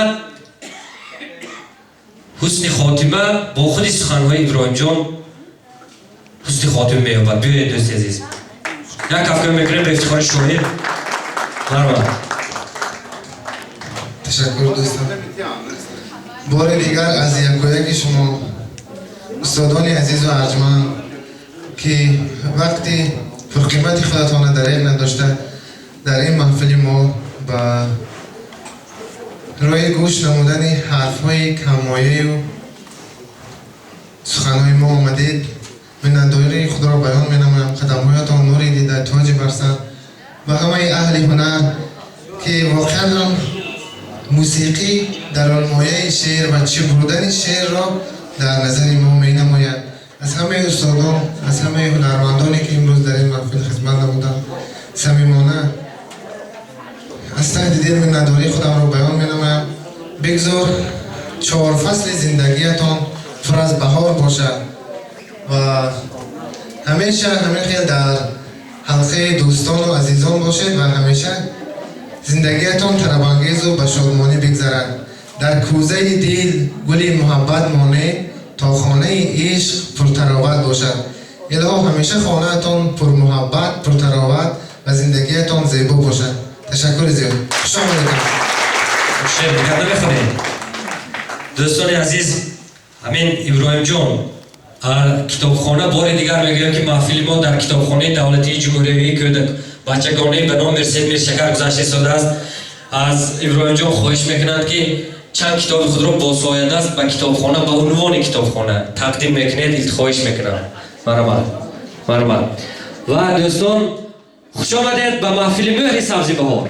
ҳусни хотима бо худи суханҳои Иброҳимҷон ҳусни хотима меёбад. Биёед, дӯсти азиз, як кафка мекунем ба ифтихори шоир. Марҳамат. Ташаккур, дӯстон. Бори дигар аз якояки шумо, устодони азизу арҷманд, ки вақти пурқимати худатонро дареғ надошта, дар ин маҳфили мо ба роҳи гӯш намудани ҳарфҳои каммояю суханҳои мо омадед, миннатдории худро баён менамоям. Қадамҳоятон нури дида, тоҷи бар сар. Ба ҳамаи аҳли ҳунар, ки воқеан ҳам мусиқӣ дарунмояи шеър ва чӣ бурдани шеърро дар назари мо менамояд, аз ҳамаи устодон, аз ҳамаи ҳунармандоне, ки имрӯз дар ин маҳфил хизмат намуданд, самимона аз таҳти дил миннатдории худамро баён менамоям. Бигзор чор фасли зиндагиятон пур аз баҳор бошад ва ҳамеша ҳамин хел дар ҳалқаи дӯстону азизон бошед ва ҳамеша зиндагиятон тарабангезу ба шодмонӣ бигзарад. Дар кӯзаи дил гули муҳаббат монед, то хонаи ишқ пуртароват бошад. Илоҳо, ҳамеша хонаатон пурмуҳаббат, пуртароват ва зиндагиятон зебо бошад. Ташаккури зиёд, хуш омадед. Шеър дигар намехонед? Дӯстони азиз, ҳамин Иброҳимҷон китобхона, бори дигар мегӯям, ки маҳфили мо дар китобхонаи давлатии ҷумҳуриявии кӯдак бачагонаи ба номи Мирсаид Миршакар гузашта истодааст. Аз Иброҳимҷон хоҳиш мекунанд, ки чанд китоби худро бо соядаст ба китобхона, ба унвони китобхона тақдим мекунед. Хоҳиш мекунам, марҳамат, марҳамат. Ва дӯстон, хуш омадед ба маҳфили муҳри сабзи баҳор.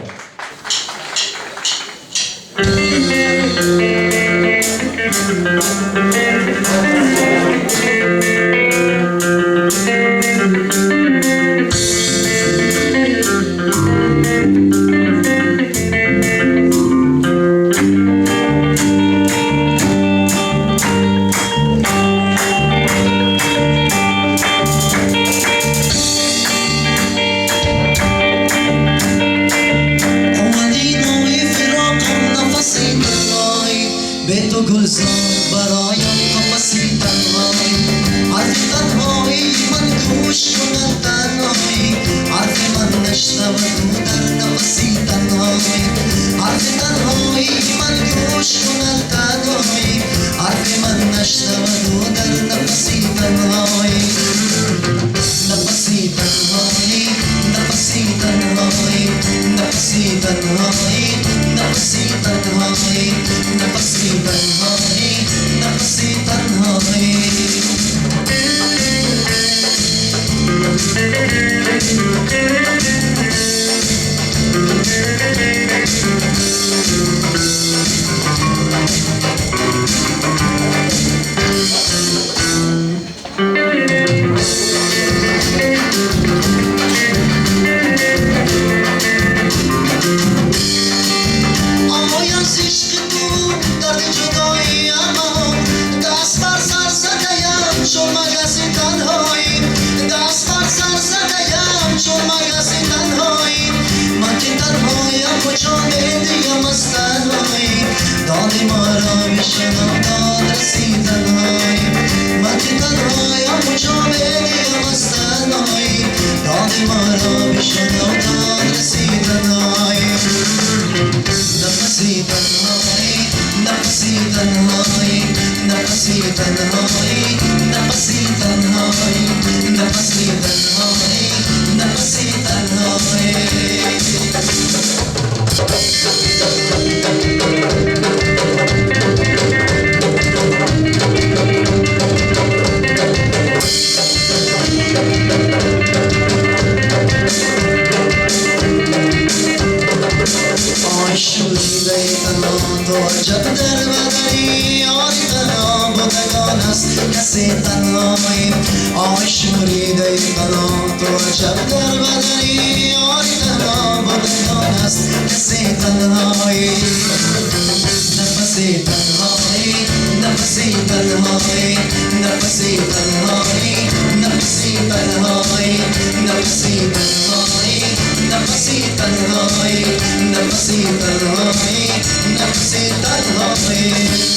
آی شوریده تنها تو عجب در بدنی، آری تنها. танҳоӣ, нафаси танҳоӣ, нафаси танҳоӣ, нафаси танҳоӣ, нафаси танҳоӣ, нафаси танҳоӣ, нафаси танҳоӣ, нафаси танҳоӣ, нафаси танҳоӣ.